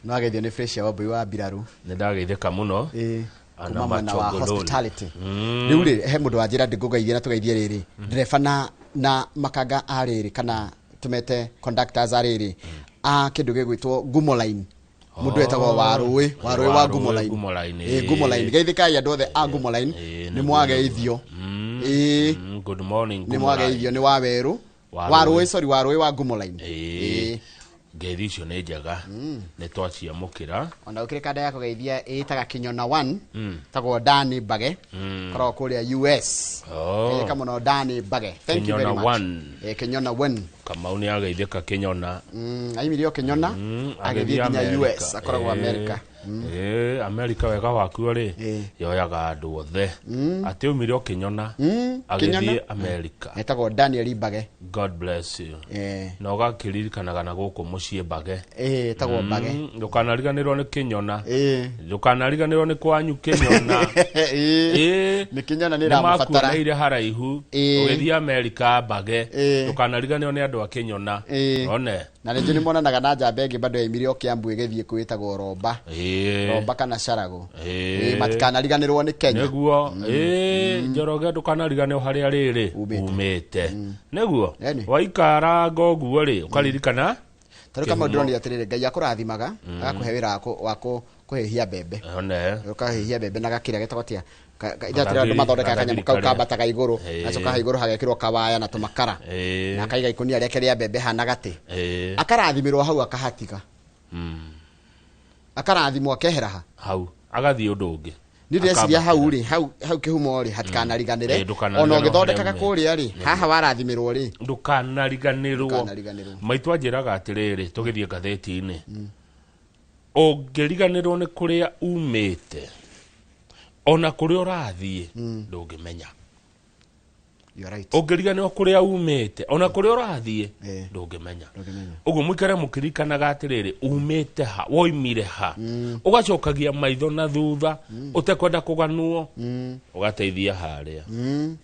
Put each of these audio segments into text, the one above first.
No ageithio nĩ Fresh wa Mbui wa Mbirarũ. Nĩ ndageithĩka mũno. Ĩĩ. Ana Kuma mwena wa Machongololi. hospitality. Rĩu rĩ, he mũndũ wanjĩra ndĩngũgeithie na tũgeithie rĩrĩ ndereba na makanga a rĩrĩ, kana tũmete conductors a rĩrĩ a kĩndũ gĩgwĩtwo Ngumo Line, mũndũ wetagwo Warũĩ, Warũĩ wa Warũĩ, Ngumo Line. Ngumo Line, Ĩĩ, ĩĩ. Ngumo Line, geithĩkai andũ othe a Ngumo Line. Ĩĩ, Nĩ nĩguo, mwageithio. Ĩĩ. Good morning, Nĩ Ngumo mwageithio Line. nĩ Wawerũ. Warũĩ. Warũĩ, sorry, Warũĩ wa Ngumo Line. Ĩĩ. Ĩĩ. Ngeithi icio nĩ njega, nĩ twaciamũkĩra. Ona gũkĩrĩ kanda ya kũgeithia ĩtaga Kinyona One, tagwo Dani Mbage, koragwo kũrĩa US. Oh. Geithĩka mũno Dani Mbage, thank you very Kinyona much. One. Ĩĩ, Kinyona One. Kamau nĩ ageithĩka Kinyona. Aimire o Kinyona agĩthiĩ nginya Amerika. US, akoragwo Ĩĩ. America. Ĩĩ, Amerika wega wakuo rĩ, Ĩĩ. yoyaga andũ othe atĩ aumire o Kinyona agĩthiĩ Kinyona. Amerika. Etagwo Daniel Mbage. God bless you. Ĩĩ. Na ũgakĩririkanaga na gũkũ mũciĩ Mbage. Ĩĩ, etagwo Mbage. Ndũkanariganĩrwo nĩ Kĩnyona. Ĩĩ. Ndũkanariganĩrwo nĩ kwanyu Kĩnyona. Ĩĩ. Ĩĩ. Nĩ Kĩnyona nĩ Nĩ ĩramũbatara. makuoneire haraihu. Ĩĩ. Ũgĩthiĩ Amerika Mbage. Ĩĩ. Ndũkanariganĩrwo nĩ andũ a Kĩnyona. Ĩĩ. One. Na rĩngĩ nĩ monanaga na njamba ĩngĩ bado yaimire o Kĩambu ĩgĩthiĩ kwĩtagwo Romba. Ĩĩ. Romba kana Carago. Ĩĩ. Ĩĩ, matikanariganĩrwo nĩ Kenya. Nĩguo. Ĩĩ, Njoroge, ndũkanariganĩrwo harĩa rĩrĩ Umĩte. umĩte, nĩguo. Ĩni. Waikaranga ũguo rĩ, ũkaririkana. Tarĩu kama ndĩronire atĩrĩrĩ, Ngai akũrathimaga agakũhe wĩra wa kũhĩhia mbembe. One. Ũkahĩhia mbembe na gakĩrĩa getagwo atĩa? Gathagiri- Ithatĩra andũ mathondekaga kanyamũ kau gathagiri karĩa. kambataga igũrũ. Ĩĩ. Gacoka hau igũrũ hagekĩrwo kawaya na tũmakara. Ĩĩ. Na akaiga ikũnia rĩake rĩa mbembe hana gatĩ. Ĩĩ. Akarathimĩrwo hau akahatiga. Akarathimwo akehera ha. Hau agathiĩ ũndũ ũngĩ. Nĩ ndĩreciria hau Akambatĩra. rĩ, hau kĩhumo rĩ, hatikanariganĩre. Ĩĩ, ndũkanariganĩrwo Ona ũgĩthondekaga harĩa kũrĩa rĩ, haha warathimĩrwo rĩ. Ndũkanariganĩrwo. Ndũkanariganĩrwo. Maitũ anjĩraga atĩrĩrĩ, tũgĩthiĩ ngathĩti-inĩ, ũngĩriganĩrwo nĩ kũrĩa umĩte ona kũrĩa ũrathiĩ ndũngĩmenya. You are right. Ũngĩriganĩrwo kũrĩa umĩte ona kũrĩa ũrathiĩ Ĩĩ. ndũngĩmenya. Ndũngĩmenya. Ũguo mũikare mũkĩririkanaga atĩrĩrĩ, umĩte ha, woimire ha, ũgacokagia maitho na thutha ũtekwenda kũganwo, ũgateithia harĩa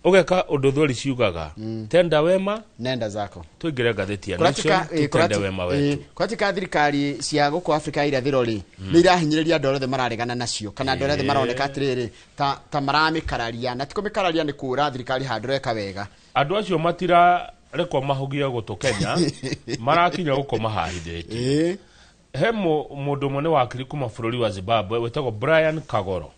ũgeka ũndũ thweri ciugaga, tenda wema Nenda zako. Tũingĩre ngathĩti ya Nation, Kũratuĩka ĩĩ, tũtende wema ĩĩ, wetu. Kũratuĩka thirikari cia gũkũ Afrika ya irathĩro rĩ, nĩ irahinyĩrĩria andũ arĩa othe mararegana nacio, kana andũ arĩa othe maroneka atĩrĩrĩ ta maramĩkararia, na ti kũmĩkararia, nĩ kũra thirikari handũ reka wega. Andũ acio matirarekwo mahugie gũtũ Kenya, marakinya gũkũ mahahithĩtie. Ĩĩ. He mũndũ ũmwe nĩ wakiri kuma bũrũri wa Zimbabwe wĩtagwo Brian Kagoro,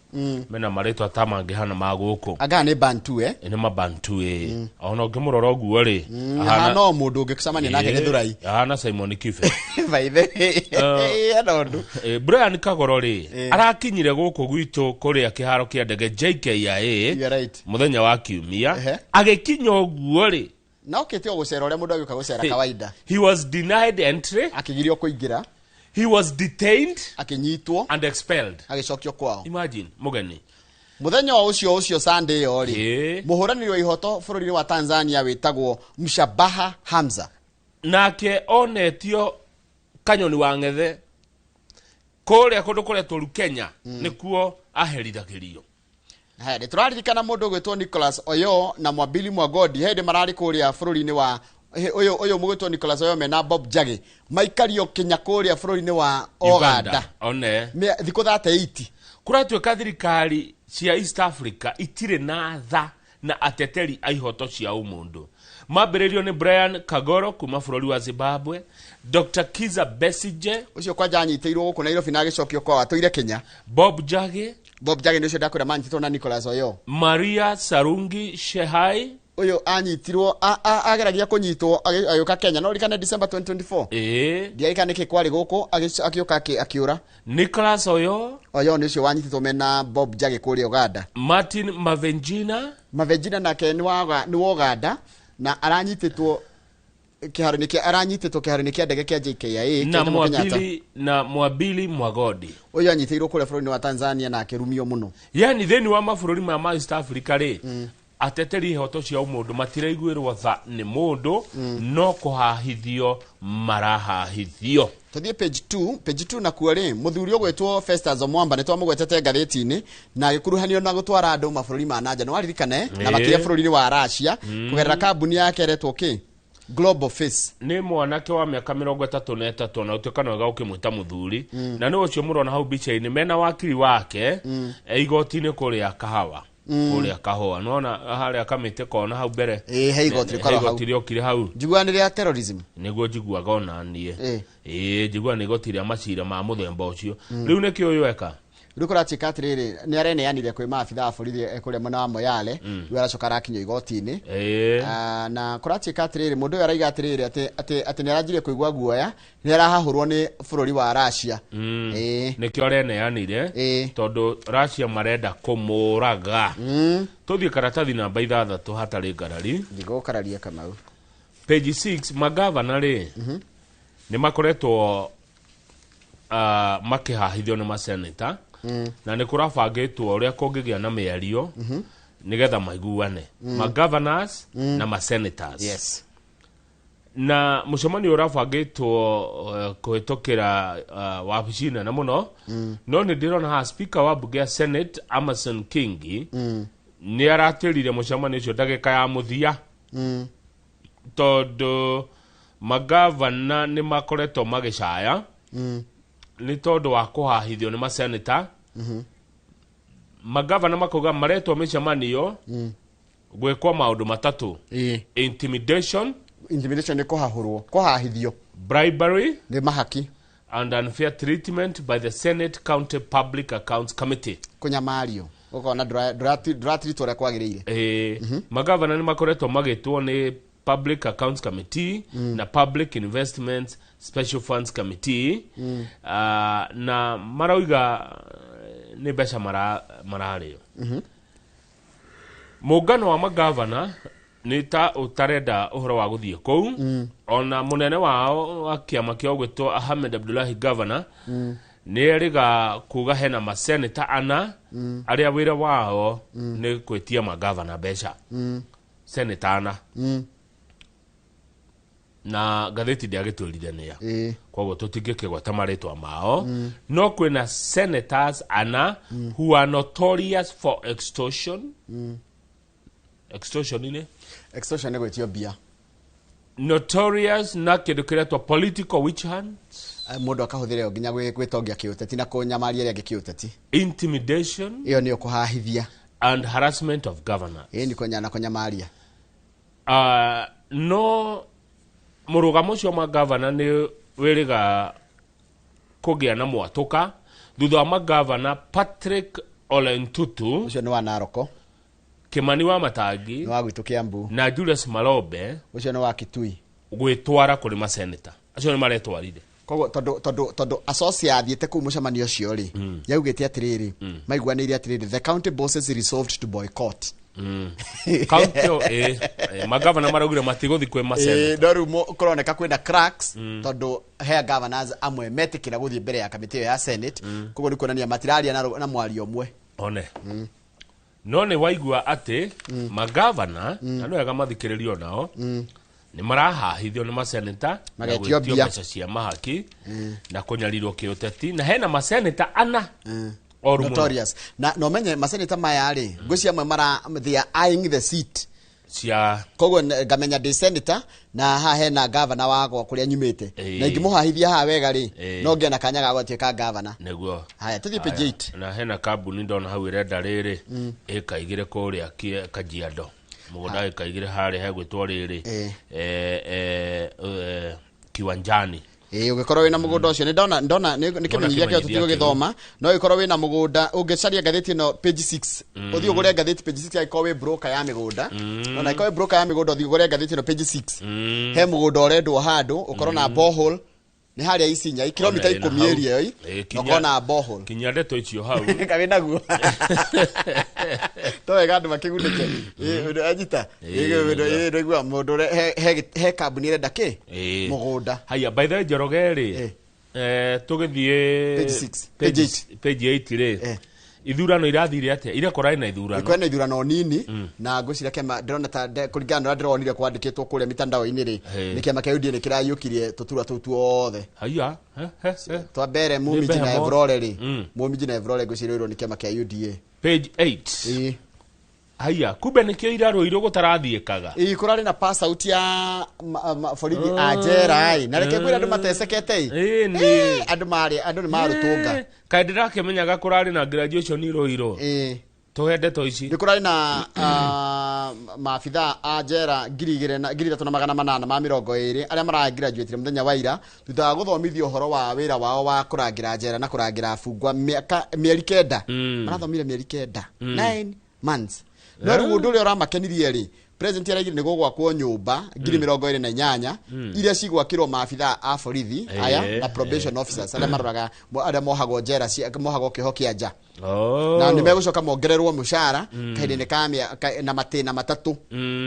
mena marĩtwa ta mangĩhana ma gũkũ. Anga nĩ Bantu, eh? Nĩ mabantu, ĩ, ona ũngĩmũrora ũguo rĩ, Hana o mũndũ ũngĩcemania nake Gĩthũrai. Ahana Simon Kibe. By the way, hena ũndũ. Brian Kagoro rĩ, arakinyire gũkũ gwitũ kũrĩa kĩharo kĩa ndege JKIA You are right. mũthenya wa kiumia. Ehe. Agĩkinya ũguo rĩ, Na okĩte o gũcera ũrĩa mũndũ agĩũka gũcera kawaida. He was denied entry. Akĩgirio kũingĩra. He was detained Akĩnyitwo and expelled. Agĩcokio kwao. Imagine mũgeni. Mũthenya o ũcio Sunday ĩyo rĩ, Ĩĩ. mũhũranĩri wa ihoto bũrũri-inĩ wa Tanzania wĩtagwo Mshabaha Hamza Nake onetio kanyoni wa ng'ethe kũrĩa kũndũ kũrĩa tũru Kenya nĩkuo aherithagĩrio. Haya, nĩ tũraririkana mũndũ ũgwĩtwo Nicholas Oyo na Mwambili Mwagodi hĩndĩ mararĩ kũrĩa bũrũri-inĩ wa ũyũ mũgwĩtwo Nicholas Oyo mena Bob Njagi maikario kinya kũrĩa bũrũri-inĩ wa Uganda One. Thikũ 38. Kũratuĩka thirikari cia East Africa itirĩ na tha na ateteri a ihoto cia ũmũndũ. Mambĩrĩrio nĩ Brian Kagoro kuma bũrũri wa Zimbabwe, Dr Kiza Besige. Ũcio kwanja anyitĩirwo gũkũ Nairobi na agĩcokio kwao, atũire Kenya. Bob Njagi. Bob Njagi nĩ ũcio ndakwĩra manyitĩtwo na Nicholas Oyo. Maria Sarungi Shehai. Ũyũ anyitirwo ageragia kũnyitwo agĩũka Kenya, no ririkane December 2024. Ĩĩ. Ndiarikana nĩkĩ kwarĩ gũkũ, agĩũka akĩũra. Nicholas Oyo. Oyo nĩ ũcio wanyitĩtwo mena Bob Njagi kũrĩa Uganda. Martin Mavenjina. Mavenjina nake nĩ wa Uganda na aranyitĩtwo kĩharo-inĩ kĩa aranyitĩtwo kĩharo-inĩ kĩa ndege kĩa JKIA na kĩa Jomo Kenyatta. Mwabili Mwagodi. Ũyũ anyitĩirwo kũrĩa bũrũri-inĩ wa Tanzania na akĩrumio mũno. Yani thĩinĩ wa mabũrũri maya ma East Africa rĩ, ateteri ihoto cia ũmũndũ matiraiguĩrwo tha nĩ mũndũ, no kũhahithio marahahithio. Tũthiĩ page 2. Page 2 nakuo rĩ, mũthuri ũgwĩtwo Festus Omwamba nĩ twamũgwetete ngathĩti-inĩ na agĩkuruhanio na gũtwara andũ mabũrũri ma nanja, nĩ waririkane, na Ĩĩ. makĩria bũrũri-inĩ wa Russia kũgerera kambuni yake ĩretwo kĩ? Global face. Nĩ mwanake wa mĩaka 33 na ũtuĩka no wega ũkĩmwĩta mũthuri, na nĩ ũcio mũrona hau mbica-inĩ mena wakiri wake igoti-inĩ kũrĩa Kahawa, kũrĩa Kahũa, nona harĩa kamĩtĩ kona hau mbere. Ĩĩ, he igoti He rĩkoragwo hau. igoti rĩokire hau. Njiguaga nĩ rĩa terrorism. Nĩguo njiguaga ona niĩ. Ĩĩ. Ĩĩ, njiguaga nĩ igoti rĩa macira ma mũthemba ũcio. Rĩu nĩkĩ ũyũ eka? Rĩu kũratuĩka atĩrĩrĩ, nĩ areneanire kwĩ maabitha a borithi kũrĩa mwena wa Moyale. Rĩu aracoka arakinyio igoti-inĩ. Ah, na kũratuĩka atĩrĩrĩ, mũndũ ũyũ araiga atĩrĩrĩ atĩ nĩ aranjirie kũigua guoya, nĩ arahahũrwo nĩ bũrũri wa Russia. Ĩĩ. Nĩkĩo areneanire. Tondũ Russia marenda kũmũraga. Tũthiĩ karatathi namba 6 hatarĩ ngarari. Ndigũkararia, Kamau. Page 6. Magavana rĩ, nĩ makoretwo makĩhahithio nĩ maseneta, na nĩ kũrabangĩtwo ũrĩa kũngĩgĩa na mĩario nĩgetha maiguane, magovernors na masenators. Na mũcemanio ũrabangĩtwo kũhĩtũkĩra wabici nene mũno, no nĩ ndĩrona haha speaker wa mbunge ya Senate Amason Kingi nĩ aratĩrire mũcemanio ũcio ndagĩka ya mũthia, tondũ magavana nĩ makoretwo magĩcaya nĩ tondũ wa kũhahithio nĩ maseneta. Magavana makauga maretwo mĩcemanio gwĩkwo maũndũ matatũ: intimidation. Intimidation nĩ kũhahũrwo, kũhahithio. Bribery. Nĩ mahaki. And unfair treatment by the Senate County Public Accounts Committee. Kũnyamario, ũkona ndũratiritwo ũrĩa kwagĩrĩire. Magavana nĩ makoretwo magĩtwo nĩ Public Accounts Committee na Public Investments Special Funds Committee, na marauga nĩ mbeca mararĩo. Mũngano wa magavana nĩ ta ũtarenda ũhoro wa gũthiĩ kũu. Ona mũnene wao wa kĩama kĩao gwĩtwo Ahmed Abdullahi Governor nĩ erĩga kuga hena maseneta ana arĩa wĩra wao nĩ gwĩtia magavana mbeca, seneta ana, na ngathĩti ndĩagĩtwĩrire nĩa. Koguo tũtingĩkĩgweta marĩtwa mao, no kwĩna senators ana who are notorious for extortion. Extortion nĩ? Extortion nĩ gwĩtio mbia. Notorious na kĩndũ kĩretwo political witch hunt. Mũndũ akahũthĩra ĩyo nginya gwĩtongia kĩũteti na kũnyamaria arĩa angĩ kĩũteti. Intimidation. Ĩyo nĩyo kũhahithia. And harassment of governors. Ĩĩ, nĩ na kũnyamaria. No mũrũgamo ũcio wa gavana nĩ wĩrĩga kũgĩa na mwatũka thutha wa magavana Patrick Ole Ntutu. Ũcio nĩ wa Naroko. Kimani wa Matangi. Nĩ wa gwitũ Kĩambu. Na Julius Malombe. Ũcio nĩ wa Kitui. Gwĩtwara kũrĩ maseneta acio nĩ maretwarire. Koguo tondũ Asosi athiĩte kũu mũcemanio ũcio rĩ, yaugĩte atĩrĩrĩ, maiguanĩire atĩrĩrĩ, the county bosses resolved to boycott. County magavana maraugire matigũthi kwĩ maseneta. No rĩu kũroneka kwĩna cracks, tondũ he governors amwe metĩkĩra gũthiĩ mbere ya kamĩtĩ ĩyo ya Senate. Koguo nĩ kuonania matiraria na mwario ũmwe. One no nĩ waigua atĩ magavana, na nĩ wega mathikĩrĩrio nao, nĩ marahahithio nĩ maseneta na Magetio gwĩtio mbia. mbeca cia mahaki na kũnyarirwo kĩũteti, na hena maseneta ana oru mũno. Notorious na ũmenye maseneta maya rĩ, ngwĩciria amwe mara they are eyeing the seat. Cia Koguo ngamenya ndĩ senator na haha hena gavana wakwa kũrĩa nyumĩte, na ingĩmũhahithia haha wega rĩ, no ngĩe na kanya ga gũtuĩka gavana. Nĩguo. Haya, tũthiĩ page Haya, 8. Na hena kambuni ndona hau ĩrenda rĩrĩ ĩkaigĩre kũrĩa Kajiado, mũgũnda ĩkaigĩre harĩa hegwĩtwo rĩrĩ Kiwanjani. Ĩĩ, ũngĩkorwo wĩna mũgũnda ũcio, nĩ ndona nĩ kĩmenyithia kĩo. Kĩmenyithia. Tũtigũgĩthoma, no ũngĩkorwo wĩna mũgũnda, ũngĩcaria ngathĩti ĩno page 6, ũthiĩ ũgũre ngathĩti page 6, angĩkorwo wĩ broker ya mĩgũnda. Ona angĩkorwo wĩ broker ya mĩgũnda, ũthiĩ ũgũre ngathĩti ĩno page 6. He mũgũnda ũrendwo handũ ũkorwo na borehole, nĩ harĩa Isinya, kilomita Ona ĩna 10 hau. area ĩyo, Ĩĩ, na ũkorwo na borehole. Kinya ndeto icio hau. Kawĩ naguo to wega andũ makĩgunĩke. Ĩĩ, anyita. Nĩguo. Ndũigua mũndũ ũrĩa he kambuni ĩrenda kĩ mũgũnda. Haya, by the way, Njoroge rĩ, tũgĩthiĩ Page 6. Page 8. Page 8 rĩ, ithurano irathire atĩa irekora ina ithurano? Kwena ithurano nini, na ngwĩciria kĩama ndĩrona ta kũringana na ũrĩa ndĩronire kwandĩkĩtwo kũrĩa mitandao-inĩ rĩ, nĩ kĩama kĩa UDA nĩ kĩrayũkirie tũturwa tũu tuothe. Haya, he, he, he. Twa mbere Mumiji na Behemoth. Evrore rĩ, Mumiji na Evrore ngwĩciria ĩrwo nĩ kĩama kĩa UDA. Page 8. Ĩĩ. Haiya, kumbe nĩkĩo ira Rũirũ gũtarathiĩkaga. Ĩĩ, kũrarĩ na pass out ya borithi a njera ĩ, na reke ngwĩre andũ matecekete ĩ. Ĩĩ, nĩ. Ĩ, andũ marĩ andũ nĩ marũtũnga. Eh, kaĩ ndĩrakĩmenyaga kũrarĩ na graduation Rũirũ? Ĩĩ. Tũhe ndeto ici. Nĩ kũrarĩ na maabithaa a njera 3820 arĩa maragraduate mũthenya wa ira thutha wa gũthomithio ũhoro wa wĩra wao wa kũrangĩra njera na kũrangĩra abungwa mĩaka mĩeri 9. Marathomire mĩeri 9, 9 months. No rĩu ũndũ ũrĩa ũramakenirie rĩ, president araigire nĩ gũgwakwo nyũmba 28,000 iria cigwakĩrwo maabithaa a borithi aya na probation officers arĩa maroraga arĩa mohagwo njera mohagwo kĩoho kĩa nja. Oh. Na nĩ megũcoka mongererwo mũcara kahinda-inĩ ka na matĩna 3.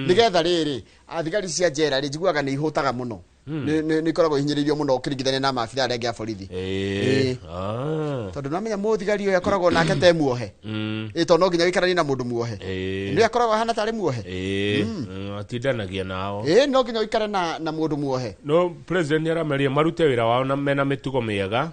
Nĩgetha rĩrĩ athigari cia njera rĩ, njiguaga nĩ ihũtaga mũno. Nĩ ikoragwo ihinyĩrĩirio mũno ũkĩringithania na maabithaa arĩa angĩ a borithi. Ĩĩ. Ĩĩ. Ah. Tondũ nĩwamenya mũthigari ũyũ akoragwo nake te muohe. Ĩĩ, tondũ no nginya wĩikaranie na mũndũ muohe. Ĩĩ. Nĩ akoragwo ahana tarĩ muohe. Ĩĩ. Atindanagia nao. Ĩĩ, no nginya ũikare na mũndũ muohe. No president nĩ arameria marute wĩra wao na mena mĩtugo mĩega,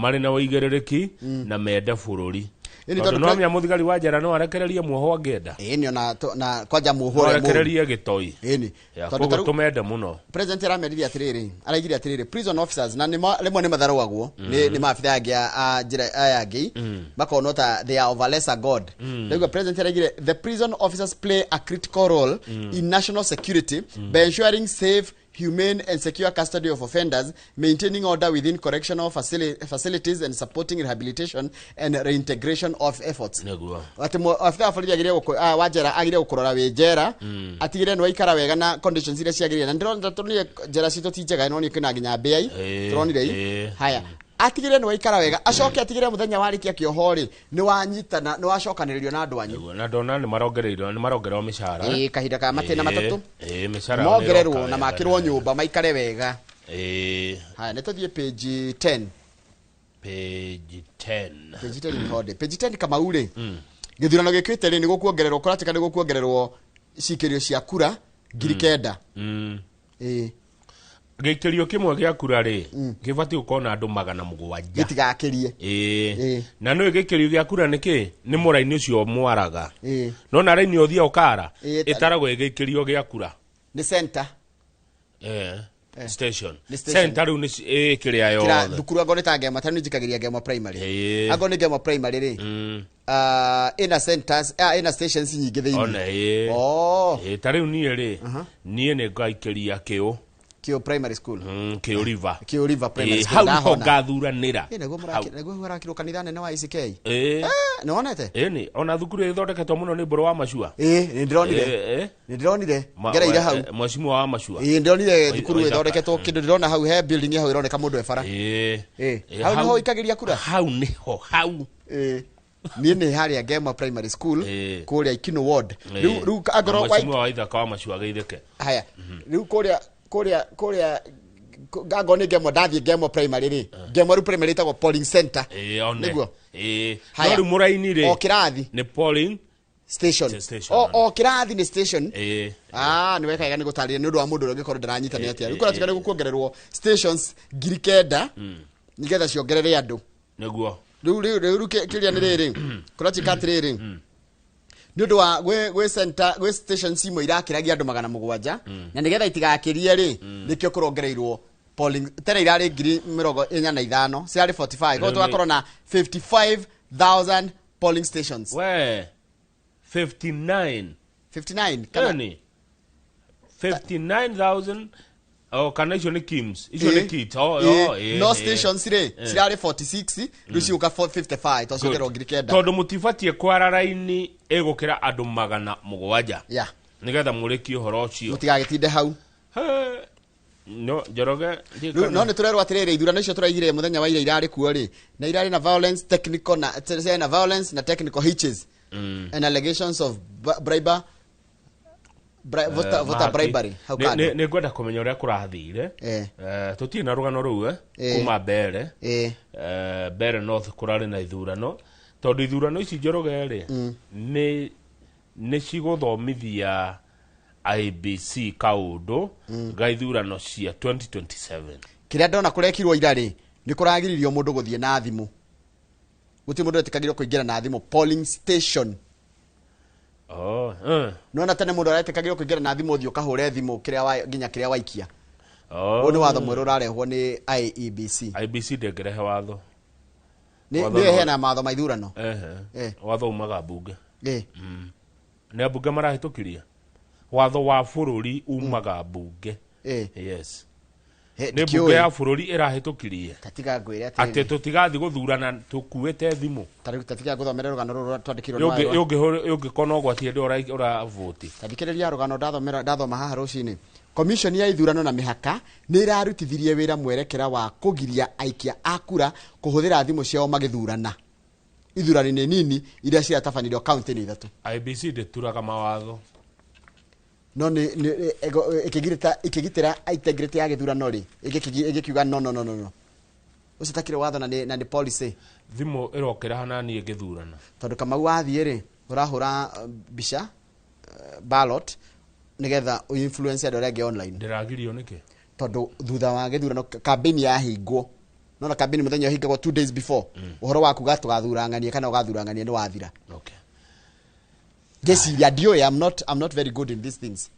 marĩ na ũigĩrĩrĩki na mende bũrũri. Ĩĩ, nĩ Tondũ tondũ no amenya mũthigari wa njera no arekererie muohwo angĩenda. Ĩĩ, nĩ ona na kwanja muohwo No ũrĩa mũũru. arekererie gĩtoi. Ĩĩ, nĩ. Ya, Tondũ koguo ta rĩu tũmende mũno. President aramerire atiriri, araigire atiriri, prison officers na nĩ rĩmwe nĩ matharũagwo nĩ maabithaa angĩ a njĩra aya angĩ makonwo ta they are of a lesser god. Ndaigua president araigire the prison officers play a critical role in national security by ensuring safe, humane and secure custody of offenders, maintaining order within correctional facilities and supporting rehabilitation and reintegration of efforts. Nĩguo. Atĩ abithaa wa borithi agĩrĩire wa njera agĩrĩire gũkũrora wĩ njera, atigĩrĩre nĩ waikara wega na conditions iria ciagĩrĩire. Na ndĩrona tũronire njera citũ ti njega, no nĩ kwĩna nginya mbĩa i, tũronire i. Haya, atigĩrĩre nĩ waikara wega, acoke atigĩrĩre mũthenya warĩkia kĩoho rĩ, nĩ wanyitana, nĩ wacokanĩrĩrio na andũ anyu. Nĩguo. Na ndona nĩ marongereirwo, nĩ marongererwo mĩcara. Ĩĩ, kahinda ka matĩna 3. Ĩĩ, mĩcara yao nĩ Mongererwo ĩroka na wega. makĩrwo nyũmba maikare wega. Ĩĩ. Haya, nĩ tũthiĩ page 10. Page 10. Page 10 nĩ honde. Page 10 Kamau rĩ, gĩthurano gĩkĩte rĩ, nĩ gũkuongererwo, kũratuĩka nĩ gũkuongererwo cikĩrio cia kura 9,000. Ĩĩ. Gĩikĩrio kĩmwe gĩa kura rĩ, gĩbatiĩ gũkorwo na andũ 700. Gĩtigakĩrie. Ĩĩ. Ĩĩ. Na nĩũĩ gĩikĩrio gĩa kura nĩ kĩ? Nĩ mũraini ũcio mwaraga. Ĩĩ. No na raini ũthiaga ũkara, Ĩĩ, ĩtaragwo ĩ gĩikĩrio gĩa kura. Nĩ center. Ĩĩ. Station. Nĩ station. Center rĩu nĩ ĩ kĩrĩa Kĩra yothe. thukuru angorwo nĩ ta Ngema, tarĩu nĩ njikagĩria Ngema primary. Ĩĩ. Angorwo nĩ Ngema primary rĩ, ĩna centers, ĩna stations nyingĩ thĩinĩ. Ona ĩĩ. Oh. Ĩĩ, ta rĩu niĩ rĩ, niĩ nĩ ngaikĩria Kĩũ. Kĩũ primary school. Kĩũ River. Kĩũ River primary Ĩĩ, school, hau nĩho ndahona. ngathuranĩra. Ĩĩ, nĩguo Hau. nĩguo mũrakirwo kanitha nene wa ICK. Ĩĩ. Nĩ wonete? Ĩĩ, nĩ. Ona thukuru ĩthondeketwo mũno nĩ Mbũrũ wa Macua. Ĩĩ, nĩ ndĩronire. Ĩĩ, ĩĩ. Nĩ ndĩronire. Ngereire hau. Mheshimiwa wa Macua. Ĩĩ, ndĩronire thukuru Ithaka. ĩthondeketwo kĩndũ ndĩrona hau he building hau ĩroneka mũndũ e bara. Ĩĩ. Ĩĩ. Ĩĩ, Hau nĩho ũikagĩria kura? Hau nĩho, hau. Ĩĩ. Niĩ nĩ harĩa Ngema primary school, Ĩĩ. kũrĩa Ikino ward. Ĩĩ. Rĩu angorwo Na Mheshimiwa wa Ithaka wa Macua geithĩke. Haya. Rĩu kũrĩa, kũrĩa, kũrĩa, angorwo nĩ Ngema, ndathiĩ Ngema primary rĩ. Ngema rĩu primary ĩtagwo polling center. Ĩĩ, one. Nĩguo? Ĩĩ. Haya. No rĩu mũraini rĩ, O kĩrathi. Nĩ polling Station. Station. O kĩrathi nĩ station. Ĩĩ. Nĩ weka wega nĩ gũtarĩria nĩ ũndũ wa mũndũ ũrĩa ũngĩkorwo ndaranyita nĩ atĩa. Rĩu kũratuĩka nĩ gũkuongererwo stations 9,000 nĩgetha ciongerere andũ. Nĩguo. Rĩu, rĩu, rĩu, rĩu kĩrĩa nĩ rĩrĩ. Kũratuĩka atĩrĩrĩ. Nĩ ũndũ wa gwĩ center, gwĩ station imwe irakĩragia andũ 700, na nĩgetha itigakĩrie rĩ, nĩkĩo kũrongereirwo polling. Tene irarĩ 45,000, cirarĩ 45. Koguo Rĩu nĩ tũgakorwo na 55,000 polling stations. We, 59. 59, kana? Yaani, 59,000, oh, kana icio nĩ KIMS. Icio nĩ Ĩĩ. kits. Oh, Ĩĩ. oh, ĩĩ, No ĩĩ. stations rĩ, cirarĩ 46, rĩu cigũka 55, tondũ ciongererwo 9,000. Tondũ mũtibatiĩ kwara raini ĩgũkĩra andũ 700. Yeah. Nĩgetha mũrĩkie ũhoro ũcio. Mũtigagĩtinde hau. He, no, Njoroge, ndiĩ Rĩu, kana- no nĩ tũrerwo atĩrĩrĩ, ithurano icio tũraigire mũthenya wa ira irarĩ kuo rĩ, na irarĩ na violence technical na, cirarĩ na violence na technical hitches. And allegations of bribe, voter, voter Mahaki. bribery. Hau kando. Nĩ ngwenda kũmenya ũrĩa kũrathire. Tũtirĩ na rũgano rũu, kuma mbere. Mbere North kũrarĩ na ithurano. Tondũ ithurano ici Njoroge rĩ, nĩ cigũthomithia IBC kaũndũ ga ithurano cia 2027. Kĩrĩa ndona kũrekirwo ira rĩ, nĩ kũragiririo mũndũ gũthiĩ na thimũ. Gũtirĩ mũndũ wetĩkagĩrwo kũingĩra na thimũ polling station. Oh, eh. Nona tene mũndũ aretĩkagĩrwo kũingĩra na thimũ, ũthiĩ ũkahũre thimũ kĩrĩa nginya kĩrĩa waikia. Oh. Ũyũ nĩ watho mwerũ ũrarehwo nĩ IEBC. IBC ndĩngĩrehe watho. Nĩ Watho nĩyo no- ĩheanaga mawatho ma ithurano. Ehe. Eh. Watho umaga mbunge. Ĩ. Nĩ ambunge marahĩtũkirie watho wa bũrũri, umaga mbunge. Ĩ. Yes. He, Nĩ ndikĩũĩ. mbunge ya bũrũri ĩrahĩtũkirie Tatiga ngwĩre atĩ atĩrĩrĩ. tũtigathiĩ gũthurana tũkuĩte thimũ. Tarĩu tatiga ngũthomere rũgano rũrũ twandĩkirwo nĩ Wairũ. Yũngĩkorwo na ũgwati hĩndĩ ĩyo ũravũti. Tathikĩrĩria rũgano ndathomera ndathoma haha rũcinĩ. Commission ya ithurano na mĩhaka nĩ ĩrarutithirie wĩra mwerekera wa kũgiria aikia a kura kũhũthĩra thimũ ciao magĩthurana ithurano-inĩ nini iria ciratabanirio kaunti-inĩ ithatũ. IBC ndĩturaga mawatho. No nĩ ĩkĩgitĩra integrity ya gĩthurano rĩ, ĩgĩkiuga no, no, no, no, no, ũcio takĩrĩ watho na nĩ policy. Thimũ ĩrokĩra hana niĩ ngĩthurana? Tondũ Kamau wathiĩ rĩ, ũrahũra mbica ballot nĩgetha influence andũ arĩa angĩ online. Ndĩragirio nĩkĩ? Tondũ thutha wa gĩthurano campaign yahingwo, nona campaign mũthenya ũhingagwo 2 days before, ũhoro wa kuga tũgathurang'anie kana ũgathurang'anie nĩ wathira. Okay. Ngĩciria ndiũĩ, I'm not very good in these things,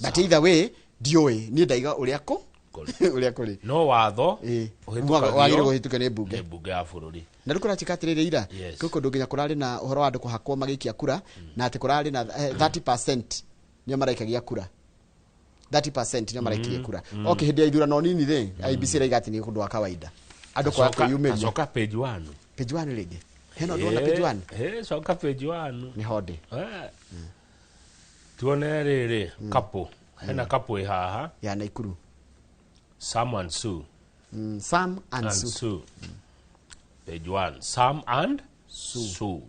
but either way ndiũĩ, niĩ ndaiga ũrĩa kũ Kũrĩ. ũrĩa kũrĩ. No watho Ĩ. ũhĩtũkagio Wagĩrĩirwo kũhĩtũkio nĩ mbunge. Nĩ mbunge ya bũrũri. Na rĩu kũratuĩka atĩrĩrĩ ira, Yes. kwĩ kũndũ nginya kũrarĩ na ũhoro wa andũ kũhakwo magĩikia kura, na atĩ kũrarĩ na 30% nĩo maraikagia kura, 30% nĩo maraikirie kura. Okay, hĩndĩ ya ithurano nini rĩ, IEBC ĩraiga atĩ nĩ ũndũ wa kawaida andũ kwaga kwĩyumĩria. Coka page 1. Page 1 rĩngĩ, hena ũndũ wona page 1? Eh, coka page 1. Nĩ honde. Eh. Tuone rĩrĩ couple, hena couple ĩ haha. Ya Naikuru. Sam and Sue. Sam and, And Sue. Sue. Page 1, Sam and Sue.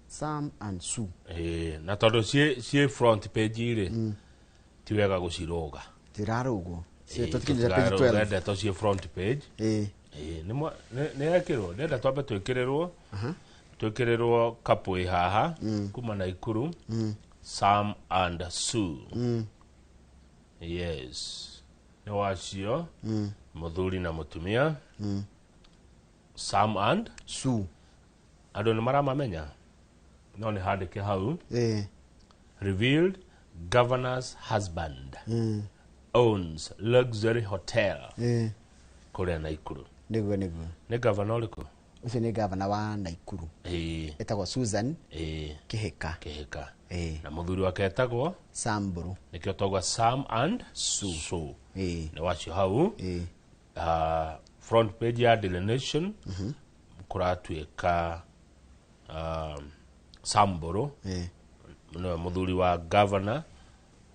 Sam and Sue. Eh, na tondũ ciĩ front page rĩ, ti wega gũcirũga. Tirarũgwo. Eh, Tũtikinyĩte page tũtirarũga, 12. ndeto ciĩ front page. Ĩ. Ĩĩ, nĩ ekĩrwo, ndenda twambe twĩkĩrĩrwo couple ĩ haha kuma Naikuru, Sam and Sue. Yes, nĩ wacio mũthuri na mũtumia, Sam and Sue. Andũ nĩ maramamenya, no nĩ handĩke hau. Ĩ. Revealed governor's husband owns luxury hotel Ĩ. kũrĩa Naikuru. Nĩguo. Nĩ gavana ũrĩkũ? Ũcio nĩ gavana wa Naikuru. Ĩĩ. Etagwo Susan Ĩĩ. Kĩhĩka. Kĩhĩka. Ĩ. Na mũthuri wake etagwo? Sam Mburu. Nĩkĩo tauga Sam and Sue. Ĩ. Nĩ wacio hau. Ĩ. Front page ya Daily Nation kũratuĩka Sam Mburu Ĩ. nĩwe mũthuri wa governor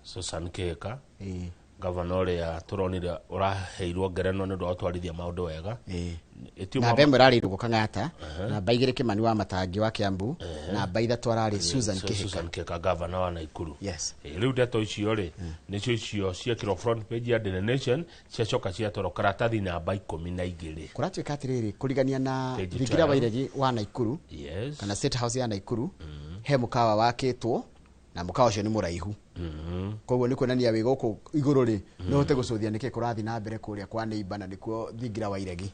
Susan Kĩhĩka, Ĩ. gavana ũrĩa tũronire ũraheirwo ngerenwa nĩ ũndũ wa gũtwarithia maũndũ wega. Ĩ. Ĩtiuma- Namba 1 ĩrarĩ Irũngũ Kang'ata, namba 2 Kĩmani wa Matangi wa Kiambu, namba 3 ararĩ Susan Kĩhĩka. Susan Kĩhĩka, gavana wa Naikuru. Yes. Ĩ, rĩu ndeto icio rĩ, nĩcio icio ciekĩrwo front page ya Daily Nation, ciacoka ciatwarwo karatathi namba 12. Kũratuĩka atĩrĩrĩ, kũrigania na Page thingira 12. wa iregi wa Naikuru Yes. kana State House ya Naikuru, he mũkawa wakĩtwo na mũkawa ũcio nĩ mũraihu, koguo nĩ kuonania wĩ gũkũ igũrũ rĩ, no ũhote gũcũthia nĩkĩ kũrathiĩ na mbere kũrĩa kwa neighbor, na nĩkuo thingira wa iregi.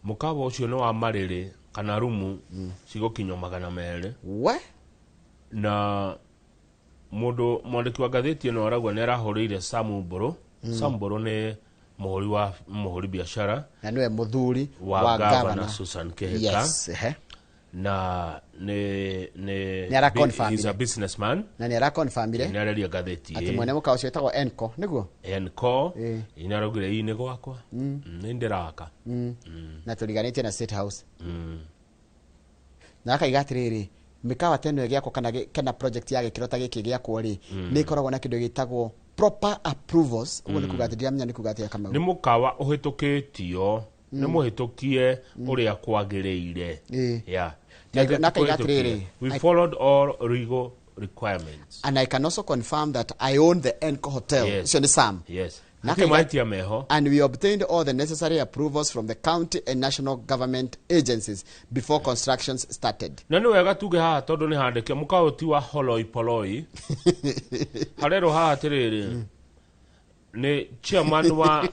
Mũkawa ũcio nĩ wa marĩrĩ kana rumu cigũkinywo 200. We. Na mũndũ mwandĩki wa ngathĩti ĩno arauga nĩ arahũrĩire Sam Mbũrũ. Sam Mbũrũ nĩ mũhũri wa mũhũri biacara Na nĩwe mũthuri wa wa gavana gavana Susan Kĩhĩka. Yes, ehe. Na nĩ Nĩ araconfirmire. He's a businessman. Na nĩ araconfirmire Nĩ areria ngathĩti atĩ mwene mũkawa ũcio wĩtagwo Enco nĩguo. Enco. Ĩ. Nĩ araugire ii nĩ gwakwa, nĩ ndĩraka. Na tũriganĩtie na State House. Na akaiga atĩrĩrĩ, mĩkawa ta ĩno ĩgĩakwo kana kana project ya gĩkĩro ta gĩkĩ gĩakwo rĩ, nĩ ĩkoragwo na kĩndũ gĩtagwo proper approvals. Ũguo nĩ kuga atĩ ndiramenya nĩ kuga atĩa, Kamau. Nĩ mũkawa ũhĩtũkĩtio, nĩ mũhĩtũkie ũrĩa kwagĩrĩire. Ĩ. Yeah. Na akaiga atĩrĩrĩ, We followed all legal requirements. And I can also confirm that I own the Enco Hotel. Yes. Ũcio nĩ Sam. Yes. Na Hatirĩ akaiga- mahĩtia meho. And we obtained all the necessary approvals from the county and national government agencies before constructions started. Na nĩ wega tuge haha tondũ nĩ handĩke mũkawa ti wa holoi poloi. Harerwo haha atĩrĩrĩ, nĩ chairman wa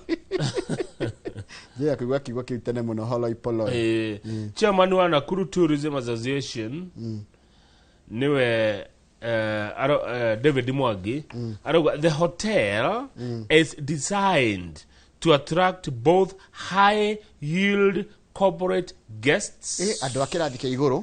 Njĩra kũigua kiugo kĩu tene mũno, holoi poloi. Chairman wa Nakuru Tourism Association. Niwe David Mwangi arauga the hotel is designed to attract both high yield corporate guests Andå a kä rathi kä igå rå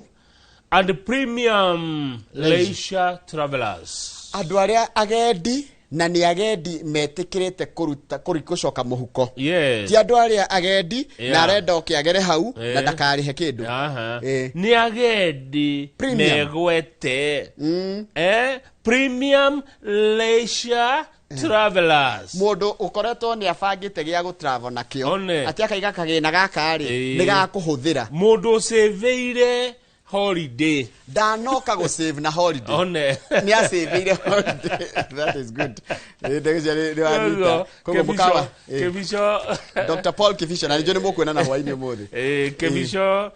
and premium leisure travelers. Andå arä a agendi na nä agendi metä kä rä te kå coka må huko. Ti andå arä a agendi na arenda oke agere hau na ndakarä he kä ndå. Nĩ agendi Premium. Megwete premium leisure travelers. Må ndå å koretwo nä abangä te gä a gå travel nakĩo One. atä akaiga kagä na gaka rä nä gakå hå thä ra. Mũndũ ũcĩvĩire holiday. Ndanoka gå save na holiday. One. Nä acävä ire holiday. That is good. Ndegåcia nä wanyita koguo mũkawa. Kĩbico. Dr Paul Kibico na nä njå nä må kuona na hwainä å må thä. Kĩbico.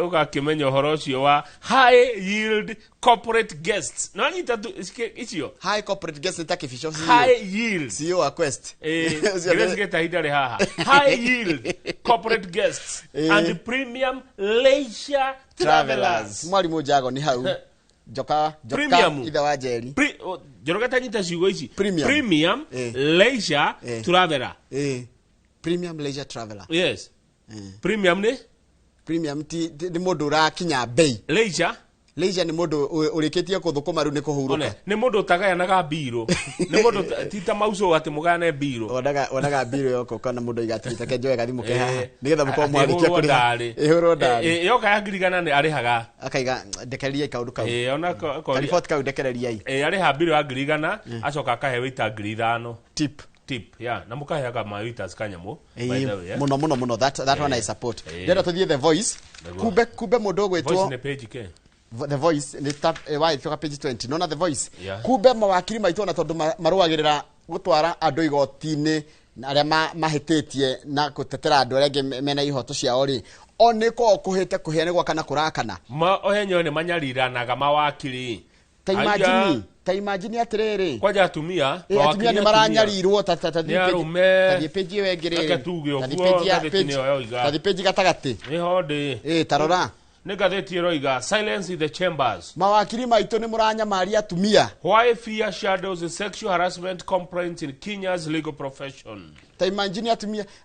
Ũgakĩmenya ũhoro ũcio wa high yield corporate guests no anyita tu icio. High corporate guest nä ta Kibico CEO. High yield. CEO wa Quest. Ũcio Grace Geta ihinda rĩ haha high yield corporate guests and premium leisure travelers. Mwarimå njago nä hau njoka njoka Premium. ithe wa njeri. Njoroge tanyita ciugo ici. Premium. Premium leisure traveler. Premium leisure traveler. Yes, premium nĩ Premium ti nä må ndå å rakinya bei. Leisure. Leisure nä må ndå å rä kä tie kå thå kå ma rä u nä kå hurå One, nĩ mũndũ ũtagayanaga mbirũ, nĩ mũndũ ti ta mauco atĩ mũgayane mbirũ. Wonaga mbirå yoko kana må ndå aiga atä take njoe gathimå ke haha nä getha må korwo mwarä kia Ĩhũrwo kå rä ha ndarĩ. ä hå rwo ndarä. Yoka ya ngirigana nĩ arĩhaga. Akaiga ndekereriai kaå ndå kau. Ona Kariboti kau ndekereriai. Arĩha mbirũ ya 100,000 acoka akahe waiter 5,000. Tip. Tip ya na mũkaheaga ma waiters kanyamũ, by the way, eh. Må no må no må no, that one I support. Ndĩrenda tũthiĩ The Voice. Nĩguo. Kumbe mũndũ Voice ũgwĩtwo nĩ page ke The Voice nĩ ta waĩtwoka page 20 nona The Voice. Kumbe mawakiri maitũ ona tondũ marũagĩrĩra gũtwara andũ igoti-inĩ na arĩa mahĩtĩtie na gũtetera andũ arĩa angĩ mena ihoto ciao rĩ o nĩ koragwo kũhĩte kũhĩa nĩ gwakana kũrakana. Ma ohenyo nĩ manyariranaga mawakiri. Ta Aya. imagine, ta imagine atĩrĩrĩ. Kwanja atumia. Atumia mawakiri nĩ maranyarirwo ta Nĩ arũme. tathiĩ page ĩyo ĩngĩ Reke rĩrĩ. tuge Tathiĩ ũguo, page ya ngathĩti page- nĩyo yoiga. tathiĩ page gatagatĩ. Nĩho ndĩ. Ta rora. Nĩ ngathĩti ĩroiga silence in the chambers. Mawakiri maitũ nĩ mũranyamaria atumia. Why fear shadows the sexual harassment complaints in Kenya's legal profession. Ta imagine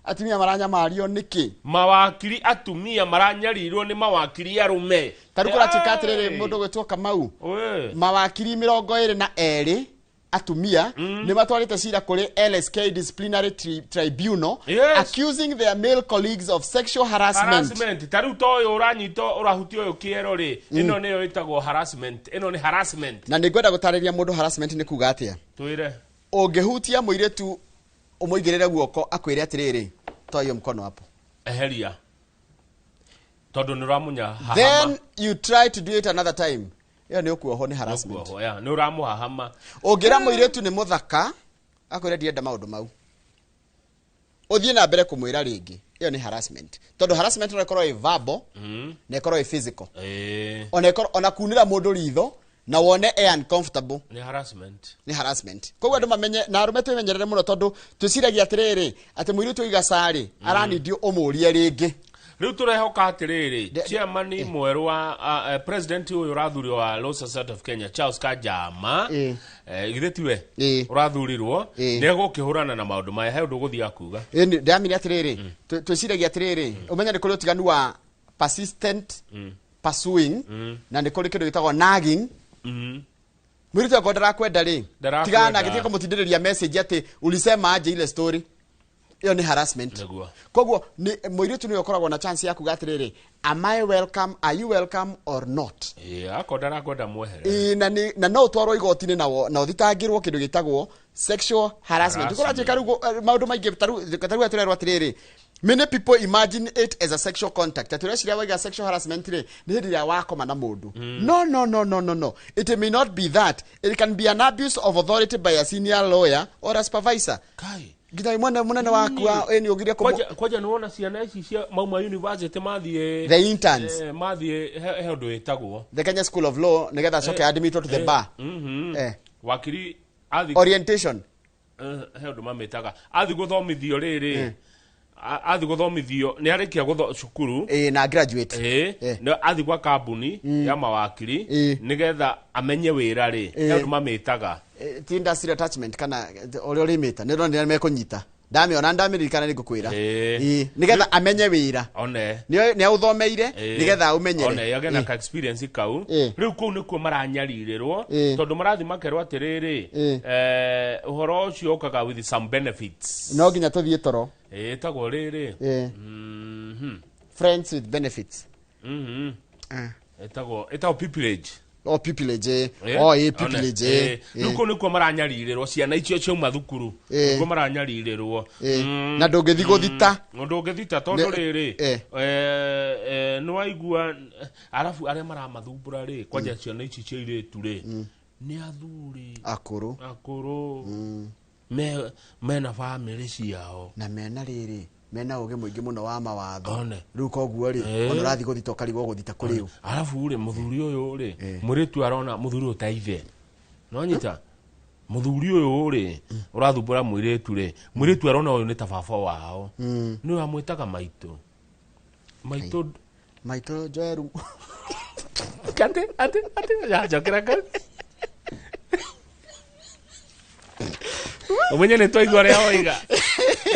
atumia maranyamario nĩkĩ? Mawakiri atumia maranyarirwo nĩ mawakiri arũme. Ta rĩu kũratuĩka atĩrĩrĩ, mũndũ gwĩtwo Kamau, Ĩĩ. mawakiri 22 atumia nĩ matwarĩte cira kũrĩ LSK Disciplinary Tribunal accusing their male colleagues of sexual harassment. Harassment ta rĩu ta ũyũ ũranyita ũrahutia ũyũ kĩero rĩ, ĩno nĩyo ĩtagwo harassment, ĩno nĩ harassment. Na nĩ ngwenda gũtarĩria mũndũ harassment nĩ kuga atĩa. Twĩre. Ũngĩhutia mũirĩtu ũmũigĩrĩre guoko akwĩre atĩrĩrĩ, toa hiyo mkono hapo, eheria tondũ nĩ ũramũnya. Then you try to do it another time, ĩyo nĩ ũkuohwo nĩ harassment. Nĩ ũramũhahama. Ũngĩra mũirĩtu nĩ mũthaka akwĩre ndienda maũndũ mau, ũthiĩ na mbere kũmwĩra rĩngĩ, ĩyo nĩ harassment, tondũ harassment no ĩkorwo ĩ verbal na ĩkorwo ĩ physical. Ona ĩkorwo ona kunĩra mũndũ ritho na wone e uncomfortable. Nĩ harassment. Nĩ harassment. Koguo andũ mamenye na arũme twĩmenyerere mũno tondũ twĩciragia atĩrĩrĩ atĩ mũirĩtu oiga carĩ aranindio ũmũrie rĩngĩ. Rĩu tũrehoka atĩrĩrĩ chairman mwerũ wa president ũyũ ũrathurirwo wa Law Society of Kenya, Charles Kajama, githĩ tiwe ũrathurirwo, nĩ egũkĩhũrana na maũndũ maya. He ũndũ ũgũthiaga kuga? Ndĩramire atĩrĩrĩ, twĩciragia atĩrĩrĩ ũmenye nĩ kũrĩ ũtiganu wa persistent pursuing na nĩ kũrĩ kĩndũ gĩtagwo nagging. Mũirĩtu akorwo ndarakwenda rĩ, Ndarakwenda. tigana nake, tiga kũmũtindĩrĩria message atĩ ulisema aje ile story, ĩyo nĩ harassment. Koguo mũirĩtu nĩwe ũkoragwo na chance ya kuga atĩrĩrĩ, am I welcome, are you welcome or not? Akorwo ndarakwenda mwehere. Ĩĩ, na no ũtwarwo igoti-inĩ na ũthitangĩrwo kĩndũ gĩtagwo sexual harassment. Harassment. Kũratuĩka rĩu maũndũ maingĩ ta rĩu tũrerwo atĩrĩrĩ, many people imagine it as a sexual contact, atĩ ũreciria waiga sexual harassment rĩ nĩ hĩndĩ ĩrĩa wakoma na mũndũ. No, no, no, no, no, no, it may not be that. It can be an abuse of authority by a senior lawyer or a supervisor. Kai. Nginya mwene mũnene waku ĩ nĩ ũgirie Kwanja nĩ wona ciana ici cia mauma university mathiĩ The interns. Mathiĩ he ũndũ wĩtagwo The Kenya School of Law nĩgetha acoke admitted to the bar. Wakiri athi Orientation. He ũndũ mamĩtaga athi gũthomithio rĩrĩ. Athi guthomithio ni arikia gutho cukuru na graduate no athi gwa kambuni ya mawakiri nigetha amenye wira ri andu mamitaga ti industrial attachment kana uri urimita ni ndona mekunyita ndamiona ndamiririkana ni ngukwira nigetha amenye wira one ni authomeire nigetha umenyere one yage na ka experience kau riu kuu nikuo maranyarirwo tondu marathi makerwo atiriri uhoro ucio ukaga with some benefits no nginya tuthie toro tagwo riri friends with benefits etagwo pupillage o pupillage o pupillage nuko nikuo maranyarirwo ciana icio ciauma thukuru nikuo maranyarirwo na ndungithi guthita ndungithita tondu riri ni waigua arafu aria maramathumbura ri kwanja ciana ici cia iritu ri ni athuri akuru mena family ciao na mena riri mena uge muingi muno wa mawatho riu koguo ri ona urathi guthita ukarigwo guthita kuri u arafu ri muthuri uyu ri muritu arona muthuri utaithe no nyita muthuri uyu ri urathumbura mwiritu ri mwiritu arona uyu ni ta baba wao ni amwitaga maitu maitu maitu Joeru kante ate ate ya jokera kan umenye ni twaigua ria oiga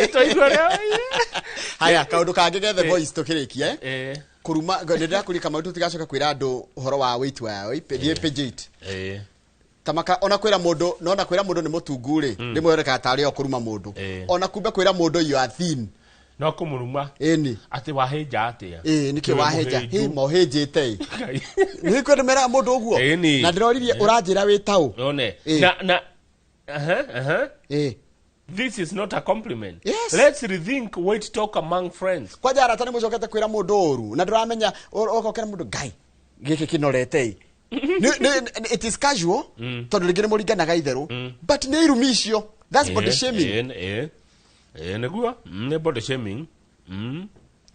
ni twaigua ria oiga haya kaundu kangi gethe voice tukirikia kuruma ni ndirakurika maundu tigacoka kwira andu uhoro wa weight wao ipithie page 8 tamaka ona kwira mundu nona kwira mundu ni mutungu ri rimwe yoreka tari o kuruma mundu ona kumbe kwira mundu you are thin no kumuruma eni ati wahinja atia niki wahinja hi mohinjite ni kwenda mera mundu uguo na ndiroririe uranjira witau one na This is not a compliment. Yes. Let's rethink weight talk among friends. Kwanja arata ni mucokete kwira mundu uru na nduramenya ukokera mundu ngai giki kinorete it is casual tondu ringi ni muringanaga itheru but ni irumi icio that's body shaming niguo ni body shaming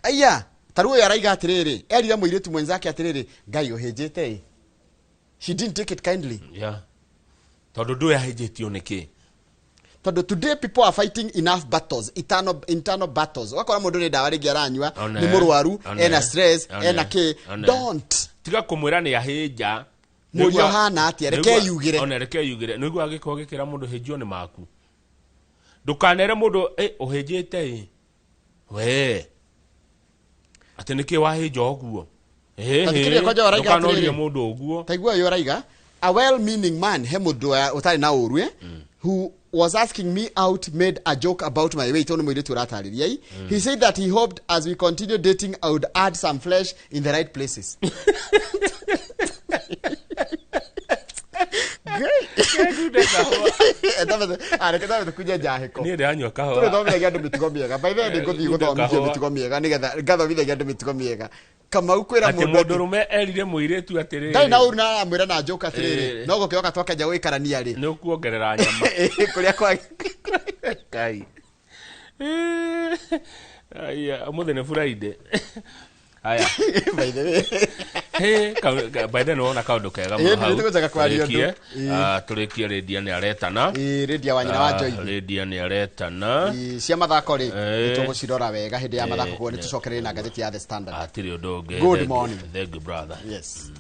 aya taru uyu araiga atiriri erire muiritu mwenzake atiriri ngai uhinjite she didn't take it kindly yeah tondu ndu yahinjitio niki tondu today people are fighting enough battles internal battles wakora mundu ni ndawa ringi aranyua ni murwaru ena stress ena ki don't tiga kumwira ni yahinja murio hana atia reke yugire one reke yugire niguo agiko gikira mundu hinjio ni maku ndukanere mundu uhinjite we ati niki wahinja uguo ndukanorie mundu uguo taigua yo raiga a well-meaning man he mundu utari na uru who was asking me out made a joke about my weight ono mwiritu uratariria he said that he hoped as we continue dating I would add some flesh in the right places. Kamau kwira mundu rume erire muiritu atiriri ndari na uru na amwira na njoka atiriri no gukioka twakenja guikarania ri ni ukuongerera nyama kuria kwa kai aya umuthi ni Friday aya by the way hey by the way wona kaundu kega muno hau nĩ kwaria ndu turikie Lydia ni aretana Lydia wa nyina wa Joy Lydia ni aretana cia mathako ri nitugucirora wega hindi ya mathako kuo nitucokerere na ngatheti ya The Standard atiri undu ungi good morning thank you brother yes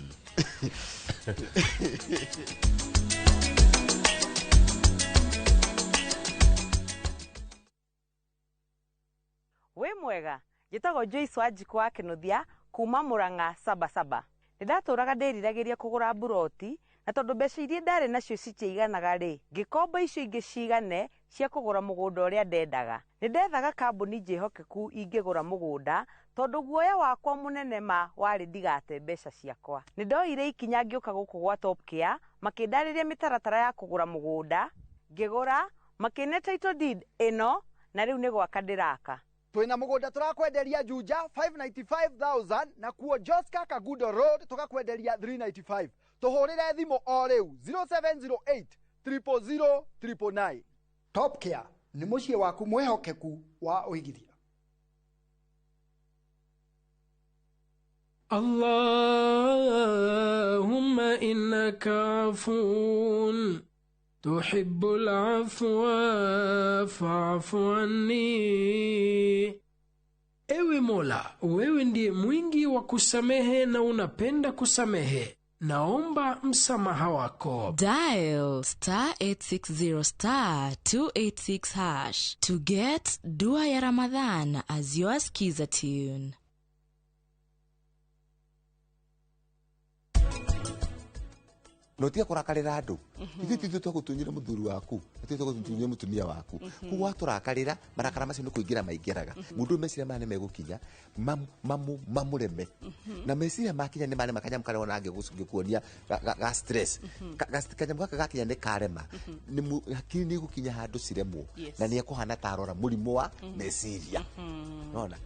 We mwega njĩtagwo Joyce Wanjikũ wa Kĩnuthia kuma Murang'a Sabasaba nĩndatũraga ndĩriragĩria kũgũra mburoti na tondũ mbeca iria ndarĩ nacio citiaiganaga rĩ ngĩkomba icio ingĩ cigane cia kũgũra mũgũnda ũrĩa ndendaga nĩndethaga kambuni njĩhokeku ingĩgũra mũgũnda tondũ guoya wakwa mũnene ma warĩ ndigate mbeca ciakwa nĩndoire ikinya ngĩũka gũkũ gwa Top Care makĩndarĩria mĩtaratara ya kũgũra mũgũnda ngĩgũra makĩne title deed ĩno na rĩu nĩ gwaka ndĩraka twina mugunda turakwenderia Juja 595,000 na kuo Joska Kagudo Road tukakwenderia 395 tuhurire thimu o riu 0708 000 999 Top Care ni muciĩ waku mwihokeku wa uigithia. اللهم إنك عفو تحب العفو فاعف عني. Ewe Mola, wewe ndiye mwingi wa kusamehe na unapenda kusamehe. Naomba msamaha wako. Dial star 860 star 286 hash to get Dua ya Ramadhan as your skiza tune. No tiga kũrakarĩra andũ ithuĩ tithuĩ twagũtunyire mũthuri waku ithuĩ twagũtunyire mũtumia waku koguo watũrakarĩra marakara macio nĩ kũingĩra maingĩraga mũndũ ũyũ meciria maya nĩ megũkinya mamũreme na meciria makinya nĩ marema kanyamũ karĩa ona ngĩkuonia ga stress kanyamũ gaka gakinya nĩ karema hakiri nĩ igũkinya handũ ciremwo na nĩ ekũhana ta arora mũrimũ wa meciria nona.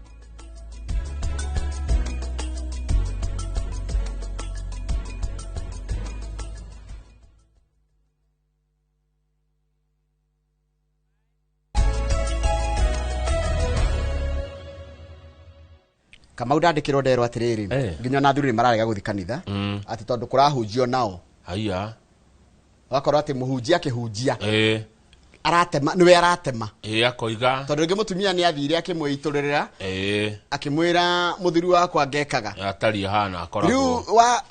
Kamau ndandĩkĩrwo nderwo atĩrĩrĩ nginya ona athuri nĩ mararega gũthiĩ kanitha atĩ tondũ kũrahunjio nao haiya ũgakorwo atĩ mũhunjia akĩhunjia aratema nĩwe aratema akoiga tondũ rĩngĩ mũtumia nĩ athire akĩmwĩitũrĩrĩra akĩmwĩra mũthuri wakwa ngekaga atariĩ hana akoragwo rĩu wa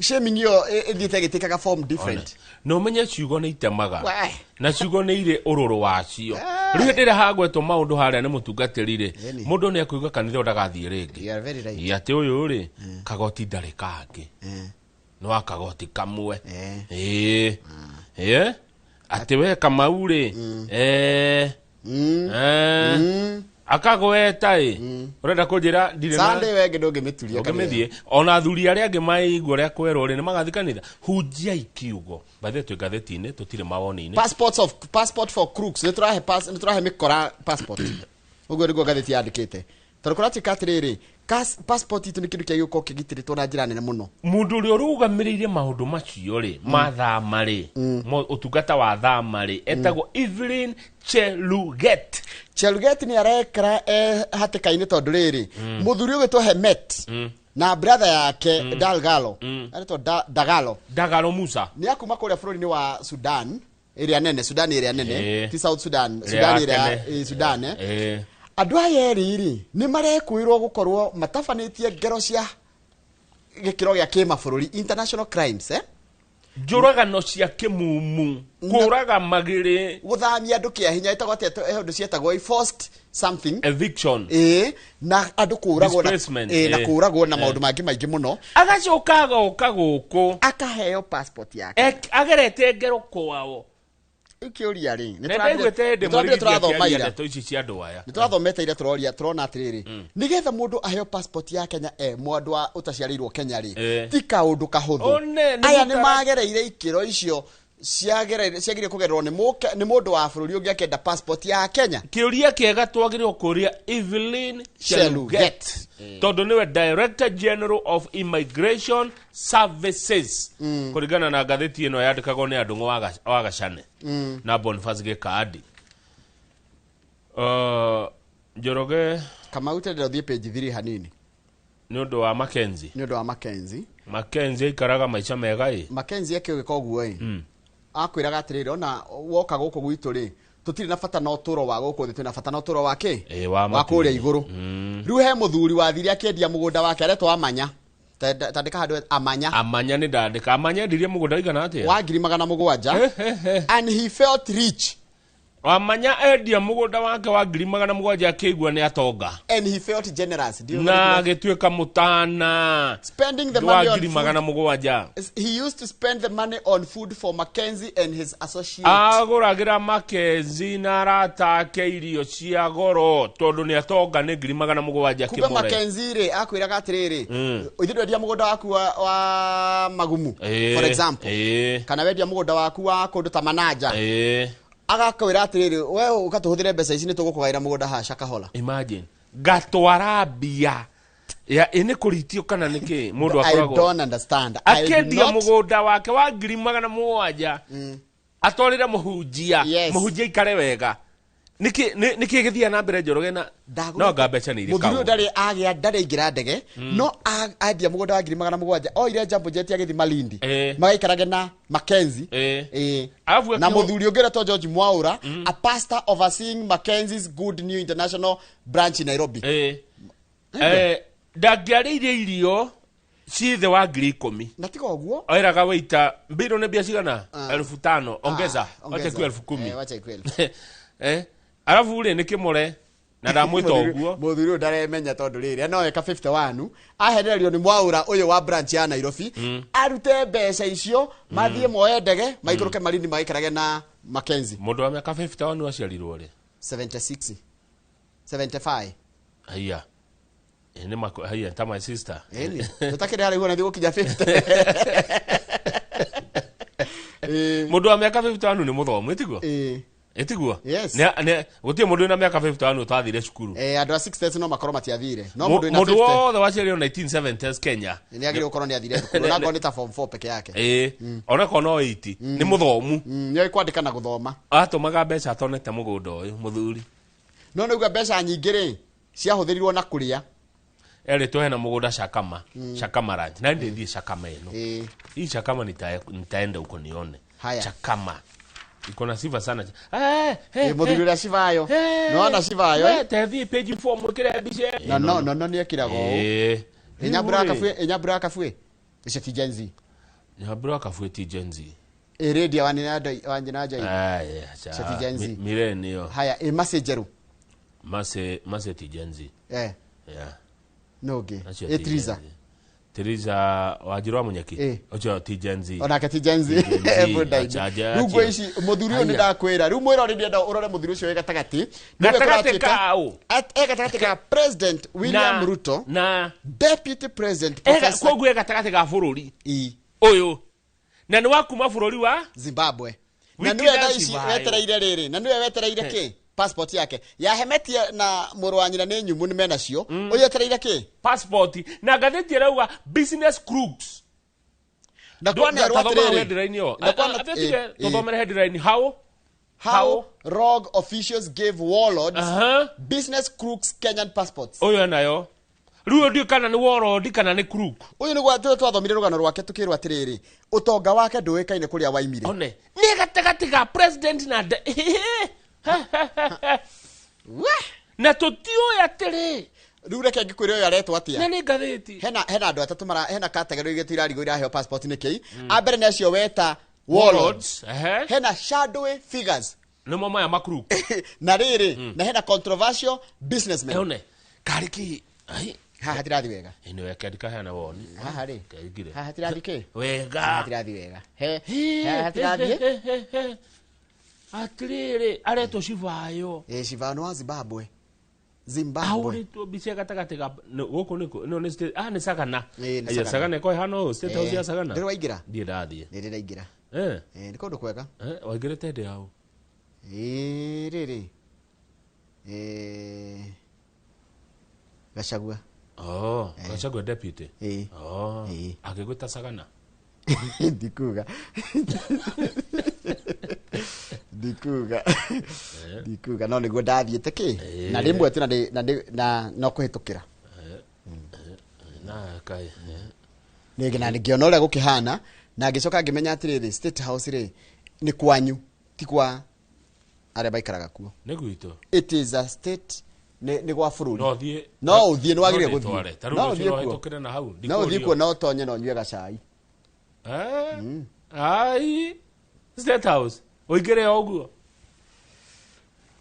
shaming ĩyo ĩthiĩte ĩgĩtĩkaga form different na ũmenye ciugo nĩ itemaga na ciugo nĩ irĩ ũrũrũ wacio rĩu hĩndĩ ĩrĩa hagwetwo maũndũ harĩa nĩ mũtungatĩri rĩ mũndũ nĩ ekũigua kanitha ũyũ ndagathiĩ rĩngĩ atĩ ũyũ rĩ kagoti ndarĩ kangĩ nĩ wa kagoti kamwe atĩ we Kamau rĩ akagweta ĩ ũrenda kũnjĩra ndirĩ na Sunday we ngĩ ndũngĩmĩturia ũngĩmĩthiĩ ona athuri arĩa angĩ maigua ũrĩa kwerwo rĩ nĩ magathiĩ kanitha hunjiai kiugo bathe twĩ ngathĩti-inĩ tũtirĩ mawoni-inĩ passport for crooks nĩ tũrahe mĩkora passport ũguo nĩguo ngathĩti yandĩkĩte tondũ kũratuĩka atĩrĩrĩ passport itũ nĩ kĩndũ kĩa gĩũka kĩgitĩrĩtwo na njĩra nene mũno mũndũ ũrĩa ũrũgamĩrĩire maũndũ macio rĩ ma thama rĩ ũtungata wa thama rĩ etagwo Evelyn Cheluget. Cheluget nĩ arekara hatĩka-inĩ tondũ rĩrĩ mũthuri ũgwĩtwo Hemet na brother yake Dalgalo aretwo Dagalo Dagalo Musa nĩ akuma kũrĩa bũrũri-inĩ wa Sudan ĩrĩa nene Sudan ĩrĩa nene ti South Sudan Sudan ĩrĩa Sudan andũ aya erĩ rĩ nĩ marekwĩrwo gũkorwo matabanĩtie ngero cia gĩkĩro gĩa kĩmabũrũri international crimes njũragano cia kĩmumu kũraga magĩrĩ gũthamia andũ kĩa hinya ĩtagwo atĩa ũndũ cietagwo forced something eviction na andũ kũragwo na kũragwo na maũndũ mangĩ maingĩ mũno agacoka agoka gũkũ akaheo passport yake agerete ngero kwao ikiuria ri nĩ tũrathomete ira tũroria tũrona atĩrĩrĩ nĩgetha mũndũ aheo passport ya Kenya mwandũ wa ũtaciarĩirwo Kenya rĩ ti kaũndũ kahũthũ aya nĩ magereire ikĩro icio ciagĩrĩire kũgererwo nĩ mũndũ wa bũrũri ũngĩ akĩenda passport ya Kenya. Kĩũria kĩega twagĩrĩirwo kũria Evelyn Cheluget tondũ nĩwe Director General of Immigration Services kũringana na ngathĩti ĩno yandĩkagwo nĩ Andũng'ũ wa Gacane na Boniface Gĩkandi. Njoroge Kamau tendera ũthiĩ page 3 hanini nĩ ũndũ wa Mackenzie. Nĩ ũndũ wa Mackenzie. Mackenzie aikaraga maica mega ĩ. Mackenzie akĩũgĩka ũguo ĩ akwĩraga atĩrĩrĩ ona woka gũkũ gwitũ rĩ tũtirĩ na bata na ũtũro wa gũkũ thĩ twĩna bata na ũtũro wa kĩ wa kũrĩa igũrũ. Rĩu he mũthuri wathire akĩendia mũgũnda wake aretwo Amanya tandĩka handũ Amanya. Amanya nĩ ndandĩka. Amanya endirie mũgũnda igana atĩa? Wa 700,000 and he felt rich. Amanya endia mũgũnda wake wa 700,000 akĩigua nĩ atonga. And he felt generous. Na agĩtuĩka mũtana. Spending the money on food. He used to spend the money on food for Mackenzie and his associates. Agũragĩra Mackenzie na arata ake irio cia goro tondũ nĩ atonga nĩ 700,000 Kumbe kĩmũre. Mackenzie rĩ akwĩraga atĩrĩrĩ ithuĩ ndwendia mũgũnda waku wa Magumu for example kana wendia mũgũnda waku wa kũndũ ta Manaja agakwĩra atĩrĩrĩ we ũgatũhũthĩre mbeca ici nĩ tũgũkũgaĩra mũgũnda haha Shakahola. Imagine ngatwara mbia ya ĩ nĩ kũritio kana nĩ kĩ mũndũ akoragwo I don't understand. Akĩendia mũgũnda wake wa 700,000 atwarĩre mũhunjia mũhunjia aikare wega nĩkĩ gĩthiaga na mbere Njoroge na no anga mbeca nĩ irĩ mũthuri ũyũ ndarĩ agĩa ndarĩ aingĩra ndege no endia mũgũnda wa 700,000 oire Jambo Jet agĩthiĩ Malindi magaikarage na Mackenzie na mũthuri ũngĩ ũretwo George Mwaura a pastor overseeing Mackenzie's Good New International branch in Nairobi. Ndangĩarĩire irio ci thĩ wa 10,000. Na tiga ũguo. Oiraga waita mbiro nĩ mbia cigana? 5,000 ongeza. Ah, Wacha ikuwe 10,000. Wacha ikuwe 10,000. Arabu rĩ nĩ kĩmore na ndamwĩta ũguo. Mũthuri ũyũ ndaremenya tondũ rĩrĩ no eka 51 ahenererio nĩ mwaũra ũyũ wa branch ya Nairobi arute mbeca icio mathiĩ moe ndege maikũrũke Malindi magĩikarage na Mackenzie. Mũndũ wa mĩaka 51 aciarirwo rĩ? 76 75. Haiya. Nĩ mako haiya ta my sister. Ĩni tũtakĩrĩ haraihu ona ithuĩ gũkinya 50. Mũndũ wa mĩaka 51 nĩ mũthomu ĩtiguo? Ĩĩ. Ĩtiguo? Yes. Gũtirĩ mũndũ wĩna mĩaka 51 ũtathire cukuru. Andũ a 60 no makorwo matiathire no mũndũ wĩna Mũndũ 50 wothe waciarirwo 1970s Kenya nĩ agĩrĩirwo gũkorwo nĩ athire cukuru ona akorwo nĩ ta form 4 peke yake. Onakorwo no 80 nĩ mũthomu. Nĩ oĩ kwandĩka na gũthoma. Atũmaga mbeca atonete mũgũnda ũyũ mũthuri. No nĩ uga mbeca nyingĩ rĩ ciahũthĩrirwo na kũrĩa. Erĩtwo hena mũgũnda Shakama, Shakama Ranch. Na ndĩthiĩ Shakama ĩno. Hii Shakama nitaenda huko nione. Haya. Shakama iko na sifa sana. Mũthuri ũrĩa Cibayo. Nĩwona Cibayo, eh? Tethiĩ page 4 mwĩkĩre mbica. Na no no no nĩ ekĩraga ũũ. Ĩnyambura kabue, ĩnyambura kabue. Icio ti Gen Z. Nyambura kabue ti Gen Z. Ĩ radio wa nina wa nyina Jai. Aya, cha. Icio ti Gen Z. Millennial. Haya, ĩ mase njerũ. Mase ti Gen Z. Yeah. No ngĩ. Acio Ĩ ti Triza. Gen Z. Triza Wanjiru wa Munyeki. Ũcio ti Gen Z. Onake ti Gen Z. Gen Z. Mũndaini. Acha, Rĩu nguo ici mũthuri ũyũ nĩ ndakwĩra. Rĩu mwĩra ũrĩa ndĩrenda ũrore mũthuri ũcio wĩ gatagatĩ. Nĩwe Gatagatĩ kũratuĩka- ka ũ? E gatagatĩ ka President William Ruto na Deputy President Professor koguo e gatagatĩ ga bũrũri E. ũyũ na nĩ wa kuma bũrũri wa Zimbabwe. Na Wiki nĩwe na thaa ici Zimbabwe. wetereire rĩrĩ na nĩwe wetereire kĩ passport yake ya Hemetie na mũrũ wa nyina nĩ nyumu nĩ menacio. Ũyũ etereire kĩ passport na ngathĩti ĩrauga business crooks. Na kwanerwo Tathomera atĩrĩrĩ, headline ĩyo. na kwana- Tũthomere headline how How rogue officials gave warlords business crooks Kenyan passports. Ũyũ enayo rĩu ũyũ ndiũĩ kana nĩ warlord kana nĩ crook. Ũyũ nĩguo twathomire rũgano rwake tũkĩrwo atĩrĩrĩ ũtonga wake ndũĩkaine kũrĩa waimire. One nĩ gatagatĩ ga president na na tũtiũĩ atĩrĩ. Rĩu reke ngĩkwĩre ũyũ aretwo atĩa. Na nĩ ngathĩti. Hena andũ atatũ mara hena category igĩrĩ irarigwo iraheo passport nĩ kĩi. A mbere nĩ acio weta warlords. Hena shadowy figures. Nĩmo maya ma crook. Na rĩrĩ na hena controversial businessmen. One karĩ kĩ ai haha tirathi wega. Ĩno weke ndikaheana woni. Haha rĩ. Kaingire. Haha tirathi kĩ? Wega. Haha tirathi wega. He haha tirathi. Atĩrĩrĩ aretwo Cibayo. Cibayo nĩ wa Zimbabwe. Zimbabwe. Ahũrĩtwo mbica gatagatĩ ga gũkũ nĩkũ no nĩ state nĩ Sagana. Nĩ Aya, Sagana. Sagana ĩko ĩhana ũũ state house ya Sagana. Ndĩrĩ waingĩra? Ndirĩ ndathiĩ. Nĩ ndĩ ndaingĩra. Nĩ kũndũ kwega. Waingĩrĩte hĩndĩ yaũ? Rĩrĩ. Gachagua. Oh, Gachagua deputy. Oh, agĩgwĩta Sagana. Ndikuga. Ndikuga. Ndikuga no nĩguo ndathiĩte kĩ? Na rĩmwe tu na no kũhĩtũkĩra. Na kai. Nĩngĩ na ngĩona ũrĩa gũkĩhana na ngĩcoka ngĩmenya atĩrĩrĩ State House rĩ nĩ kwanyu ti kwa arĩa maikaraga kuo. Nĩ gwitũ. It is a state nĩ gwa bũrũri. No ũthiĩ. No ũthiĩ nĩ wagĩrĩire No gũthiĩ. ndĩtware. Ta rĩu No rũciũ ũthiĩ no kuo. hĩtũkĩre na hau. No ũthiĩ kuo no ũtonye na ũnyue gacai. Ai. State House. Ũingĩre o ũguo.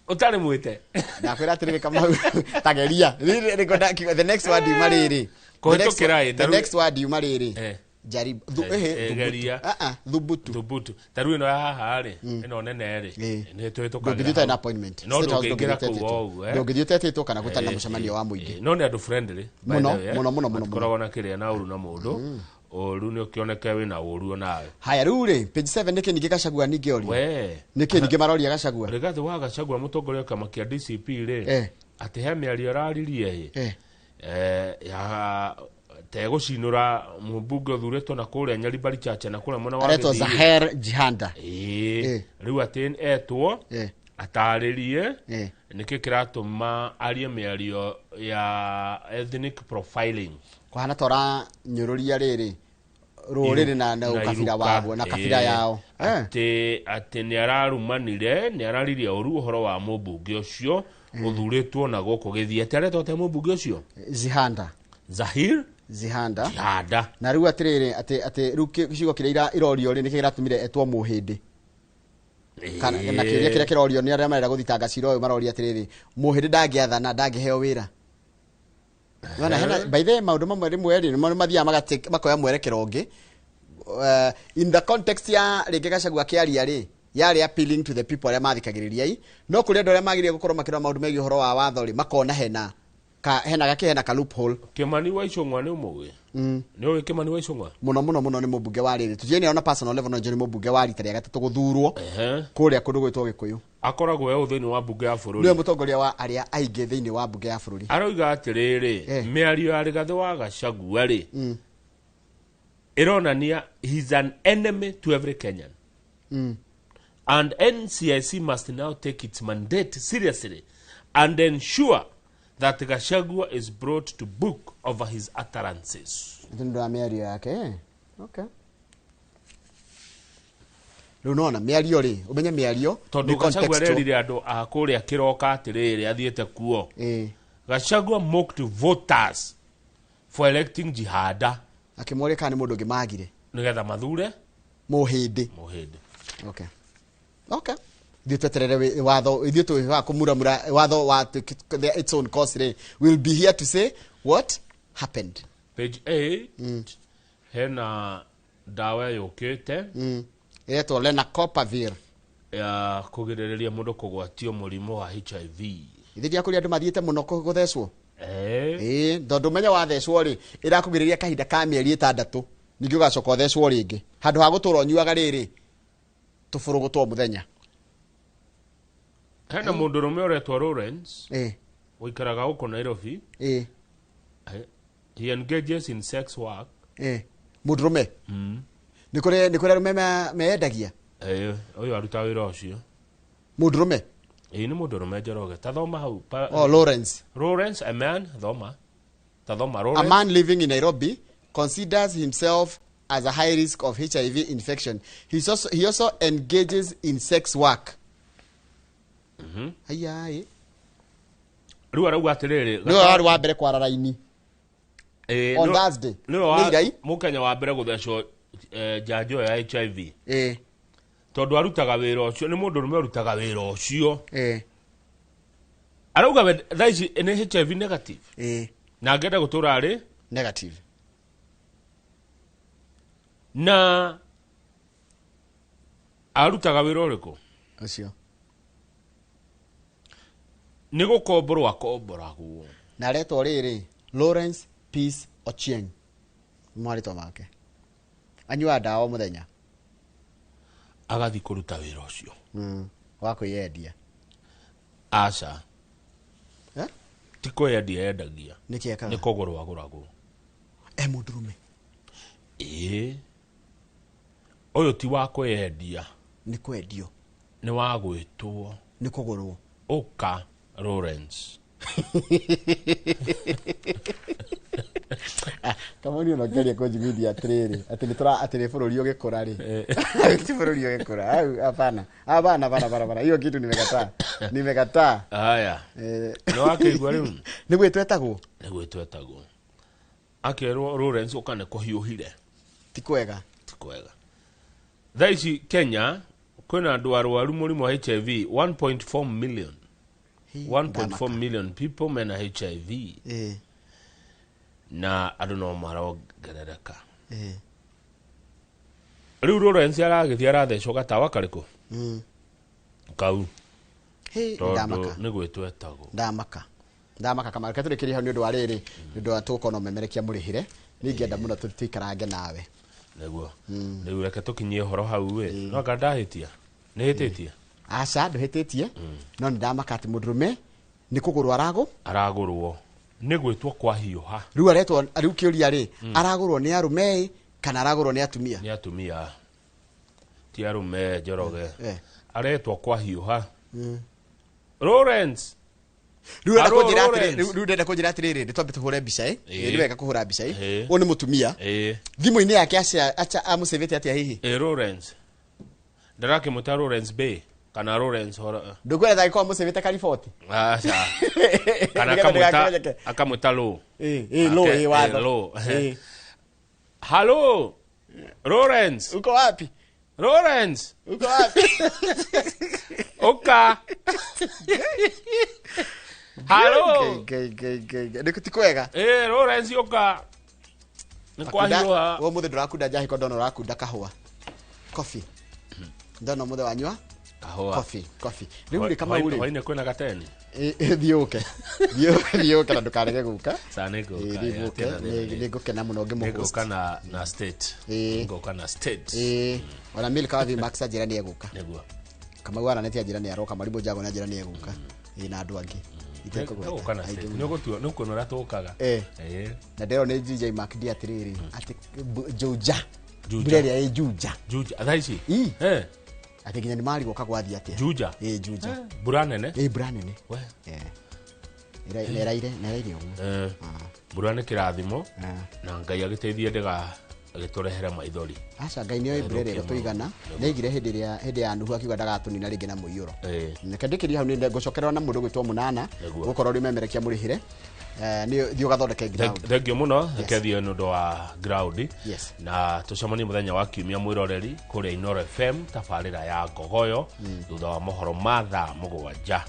Ũtarĩ mwĩte. Ndakwĩra atĩrĩrĩ Kamau tageria. Rĩrĩ the next word yuma rĩrĩ. Kũhĩtũkĩra ĩ, The ta rĩu- next word yuma rĩrĩ. Jaribu. Geria. Thubutu. Thubutu. Ta rĩu ĩno ya haha rĩ, ĩno nene rĩ, nĩ tũhĩtũkagĩra. Ndũngĩthiĩ ũtarĩ na appointment. No State House ndũngĩingĩra ndũngĩthiĩ kũu o ũguo. Ndũngĩthiĩ ũtetĩtwo kana gũtarĩ na mũcemanio wa mũingĩ. No nĩ andũ friendly. By Mũno, the way, mũno, mũno, mũno, Matikoragwo na kĩrĩa na ũru na mũndũ. Ũru nĩ ũkĩoneke wĩna ũru onawe. Haya rĩu rĩ page 7 nĩkĩ ningĩ Gachagua ningĩ oria? We. Nĩkĩ ningĩ maroria Gachagua? Rigathĩ wa Gachagua mũtongoria wa kĩama kĩa DCP rĩ, atĩ he mĩario araririe ĩ ya tegũcinũra mũmbunge ũthurĩtwo na kũrĩa Nyaribari Chache na kũrĩa mwena wa Aretwo Gĩthii. Zaher Jihanda. Rĩu atĩ etwo atarĩrie nĩkĩ kĩratũma arie mĩario ya ethnic profiling. Kũhana ta ũranyũrũria rĩrĩ Rũrĩrĩ na ũkabira iruka. Waguo na kabira yao. Atĩ nĩ ararumanire, nĩ araririe ũru ũhoro wa mũmbunge ũcio ũthurĩtwo na gũkũ gĩthiĩ, atĩ aretwo atĩa mũmbunge ũcio? Zihanda. Zahir. Zihanda. Jihada. Na rĩu atĩrĩrĩ, atĩ rĩu gĩcigo kĩrĩa irorio rĩ, nĩkĩo kĩratũmire etwo mũhĩndĩ. Kana na kĩũria kĩrĩa kĩrorio nĩ arĩa marenda gũthitanga cira ũyũ, maroria atĩrĩrĩ, mũhĩndĩ ndangĩathana, ndangĩheo wĩra. Nona hena, by the way, maũndũ mamwe rĩmwe rĩ nĩ mathiaga makoya mwerekero ũngĩ. In the context ya rĩngĩ Gachagua akĩaria rĩ, yarĩ appealing to the people arĩa mathikagĩrĩria i, no kũrĩ andũ arĩa magĩrĩire gũkorwo makĩrora maũndũ megiĩ ũhoro wa watho rĩ, makona hena ka, hena gakĩ, hena ka loophole. Kimani wa Ichung'wa nĩ ũmũĩ? Nĩ ũĩ Kimani wa Ichung'wa? Mũno mũno mũno, nĩ mũmbunge wa rĩrĩ tũtiene ona personal level, no njũĩ nĩ mũmbunge wa rita rĩa gatatũ gũthurwo kũrĩa kũndũ gwĩtwo Gĩkũyũ. Akoragwo e thĩinĩ wa mbunge ya Nĩwe bũrũri. Mũtongoria wa arĩa aingĩ thĩinĩ wa mbunge ya bũrũri. Aroiga atĩrĩrĩ, mĩario ya Rigathĩ wa Gachagua rĩ, ĩronania he's an enemy to every Kenyan and NCIC must now take its mandate seriously and ensure that Gachagua is brought to book over his utterances. Nĩ ũndũ wa mĩario yake, eh. Okay, rĩu nona mĩario rĩ, ũmenye mĩario Tondũ nĩ Gachagua contextual. arerire andũ a kũrĩa kĩroka atĩrĩrĩ, athiĩte kuo, Gachagua mocked voters for electing Jihada. Akĩmoria kana nĩ mũndũ ũngĩ magire nĩgetha mathure mũhĩndĩ. Mũhĩndĩ. Okay, ithuĩ tweterere watho, ithuĩ twĩ wa kũmuramura watho wa its own course rĩ, will be here to say what happened. Page 8 hena ndawa yũkĩte Ĩretwo lenacapavir. Ya kũgirĩrĩria mũndũ kũgwatio mũrimũ wa HIV. Ithe ndiakũria andũ mathiĩte mũno gũthecwo. Ĩĩ, tondũ ũmenye wathecwo rĩ, ĩrakũgirĩrĩria kahinda ka mĩeri 6, ningĩ ũgacoka ũthecwo rĩngĩ, handũ ha gũtũra ũnyuaga rĩrĩ tũbũrũgũtwo mũthenya. Hena mũndũrũme ũretwo Lawrence ũikaraga gũkũ Nairobi. He engages in sex work. Ĩĩ, mũndũrũme nĩ kũrĩ arũme meyendagia. Ũyũ aruta wĩra ũcio. Mũndũrũme? Ĩĩ, nĩ mũndũrũme, Njoroge, ta thoma hau. Oh, Lawrence. Lawrence, a man, thoma, ta thoma. A Lawrence. man living in Nairobi considers himself as a high risk of HIV infection. He also engages in sex work. Haya, ĩ. Rĩu arauga atĩrĩrĩ, Nĩwe warĩ wa mbere kwara raini on Thursday. Nĩwe wa Nĩ irai? Mũkenya wa mbere gũthecwo njanjo ya HIV Ĩĩ. tondũ arutaga wĩra ũcio, nĩ mũndũrũme ũrutaga wĩra ũcio. Ĩĩ. Arauga we thaa ici nĩ HIV negative Ĩĩ. na angĩenda gũtũra arĩ negative. Na arutaga wĩra ũrĩkũ? Ũcio. Nĩ gũkomborwo akomboragwo. Na aretwo rĩrĩ Lawrence Peace Ochieng. Nĩ marĩtwa make. Anyuaga ndawa o mũthenya. Agathiĩ kũruta wĩra ũcio. Wa kwĩyendia. Aca. Eh? Ti kwĩyendia endagia. Nĩkĩ ekaga? Nĩ kũgũrwo agũragwo. E mũndũrũme. Ĩĩ, ũyũ ti wa kwĩyendia. Nĩ kwendio. Nĩ wa gwĩtwo. Nĩ kũgũrwo. Ũka Lawrence. Kamoni, ona ngeria kũnjiguithia atĩrĩrĩ, atĩ nĩ tũra, atĩ nĩ bũrũri ũgĩkũra rĩ, ti bũrũri ũgĩkũra. Au, hapana, hapana, hapana, hapana, hapana, hiyo kitu nimekataa, nimekataa. Aya, nĩ wakĩigua rĩu. Nĩ gwĩtwo etagwo. Nĩ gwĩtwo etagwo, akerwo Lawrence ũka, nĩ kũhiũhire. Ti kwega. Ti kwega. Thaa ici Kenya kwĩna andũ arwaru mũrimũ wa HIV 1.4 million. 1.4 million people mena HIV na andũ no marongerereka. Rĩu Lawrence aragĩthiĩ arathecwo gatawa karĩkũ kau? Hĩ, tondũ ndamaka. Nĩ gwĩtwo etagwo. Ndamaka, ndamaka. Kamau, reke tũrĩkĩrie hau nĩ ũndũ wa rĩrĩ, nĩ ũndũ wa tũgũkorwo na ũmemerekia mũrĩhĩre. Nĩ ingĩenda mũno tũikarange nawe. Nĩguo rĩu reke tũkinyie ũhoro hau ĩ, no anga ndahĩtia, nĩ hĩtĩtie? Aca, ndũhĩtĩtie, no nĩ ndamaka atĩ mũndũrũme nĩ kũgũrwo aragũ Aragũrwo, nĩ gwĩtwo kwahiũha. Rĩu aretwo, rĩu kĩũria rĩ, aragũrwo nĩ arũme ĩ, kana aragũrwo nĩ atumia? Nĩ atumia, ti arũme, Njoroge. Eh. Aretwo kwahiũha, Lawrence. Rĩu ũrenda Hello, kũnjĩra atĩrĩ- Lawrence. rĩu ndĩrenda kũnjĩra atĩrĩrĩ, nĩ twambe tũhũre mbica ĩ. Ĩĩ. Nĩ wega kũhũra mbica ĩ. Ĩĩ. Ũyũ nĩ mũtumia. Ĩĩ. Thimũ-inĩ yake amũcĩvĩte atĩa hihi? Ĩ Lawrence. Ndĩrakĩmwĩta Lawrence Bay kana Lawrence hora. Ndũkwenda ndagĩkorwo amũcĩvĩte kariboti. Aca. Kana Nĩgetha akamwĩta ndĩgakĩmenyeke. akamwĩta Lou. Ĩĩ, ĩĩ, Lou, Ake- ĩĩ, watho. ĩ, Lou. Ĩĩ. Hello. Lawrence. Uko wapi? Lawrence. Uko wapi? Oka. Hello. Ngai, ngai, ngai, ngai. Nĩ ti kwega. Eh, Lawrence oka. Nĩ kwahiũha. Ũmũthĩ ndũrakunda njahi ko ndona ũrakunda kahũa. Coffee. Ndona ũmũthĩ wanyua Kahũa. coffee, coffee. Rĩu rĩ Kamau rĩ. Hwainĩ kwĩna gateni. Ĩ, thiĩ ũke. Thiĩ ũke na ndũkarege gũka. Sa nĩ ngũka. Ĩ, thiĩ ũke. Nĩ ngũkena mũno ngĩmũ host. Nĩngũka na state. Ĩ. Ngũka na state. Ĩ, ona Milka wa Vmax anjĩra nĩ egũka. Nĩguo. Kamau aranĩtie anjĩra nĩ aroka, Marimũ Jago nĩ anjĩra nĩ egũka. Ĩ, na andũ angĩ. Itekũgweta. Nĩgũka na Aingĩ state. mũno. Nĩũgũtua nĩũkuona ũrĩa tũkaga. Ĩ. Ĩ. Na ndĩrona nĩ DJ Mark D atĩrĩrĩ, atĩ Juja. Juja. Mbura ĩrĩa ĩ Juja. Juja. Thaa ici? Ĩ. Eh. Atĩ nginya nĩ marigwo kagwathiĩ atĩa. Juja. Ĩ, Juja. Mbura nene. Ĩ, mbura nene. We. Eh. Neraire, neraire ũguo. Eh. Mbura nĩ kĩrathimo. Ah. Na Ngai agĩteithie ndĩga agĩtũrehere maithori. Aca Ngai nĩoĩ mbura ĩrĩa ĩgũtũigana. Nĩaigire hĩndĩ ĩrĩa hĩndĩ ya Nuhu akiuga ndagatũnina rĩngĩ na mũiyũro. Ĩ. Reke ndĩkĩrie hau nĩ ngũcokererwo na mũndũ gwĩtwo Mũnana. Nĩguo. Gũkorwo rĩ memerekia mũrĩhĩre. Nĩ thiĩ ũgathondeke ground. Thengio mũno reke thiĩ nĩ ũndũ wa ground Yes. na tũcemanie mũthenya wa kiumia mwĩroreri kũrĩa Inoro FM tabarĩra ya ngogoyo thutha wa mohoro ma thaa 7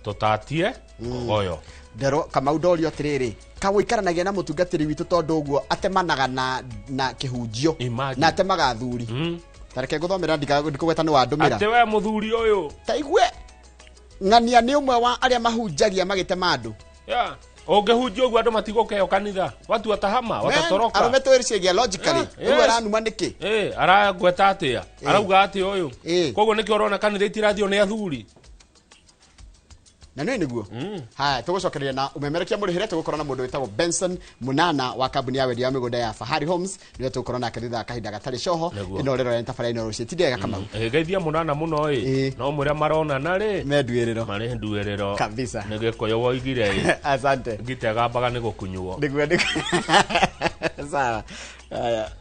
tũtatie ngogoyo. Ndero Kamau ndorio atĩrĩrĩ, kawĩikaranagia na mũtungatĩri witũ tondũ ũguo atemanaga na kĩhunjio Imagine. na atemaga athuri. Ta reke ngũthomera ndikũgweta nĩ wandũmĩra. Atĩ we mũthuri ũyũ. Ta igue ng'ania nĩ ũmwe wa arĩa mahunjagia magĩtema andũ. Yeah. Ũngĩhunjia ũguo andũ matigũkeo kanitha watu watahama watatoroka. Arũme twĩrĩciria logically. Yeah, Rĩu yes. aranuma nĩkĩ? Eh, aragweta atĩa arauga atĩa ũyũ Ĩ. koguo nĩkĩo ũrona kanitha itirathio nĩ athuri. Na nĩ nĩguo. Haya, tũgũcokereria na ũmemerekia mũrĩhĩre tũgũkorwo na mũndũ wĩtagwo Benson Munana wa kambuni ya wendia wa mĩgũnda ya Fahari Homes nĩwe tũgũkorwo nake thutha wa kahinda gatarĩ coho. Nĩguo. Ĩno rĩro ya tabarĩra ĩno rũciũ tindega Kamau. Geithia mũnana mũno ĩ Ĩ. no mwĩra maronana rĩ Menduĩrĩro. marĩ nduĩrĩro Kabisa. nĩ gĩkũyũ woigire ĩ Asante. ngitegambaga nĩ gũkunyuo. Nĩguo nĩguo. Sawa. Haya.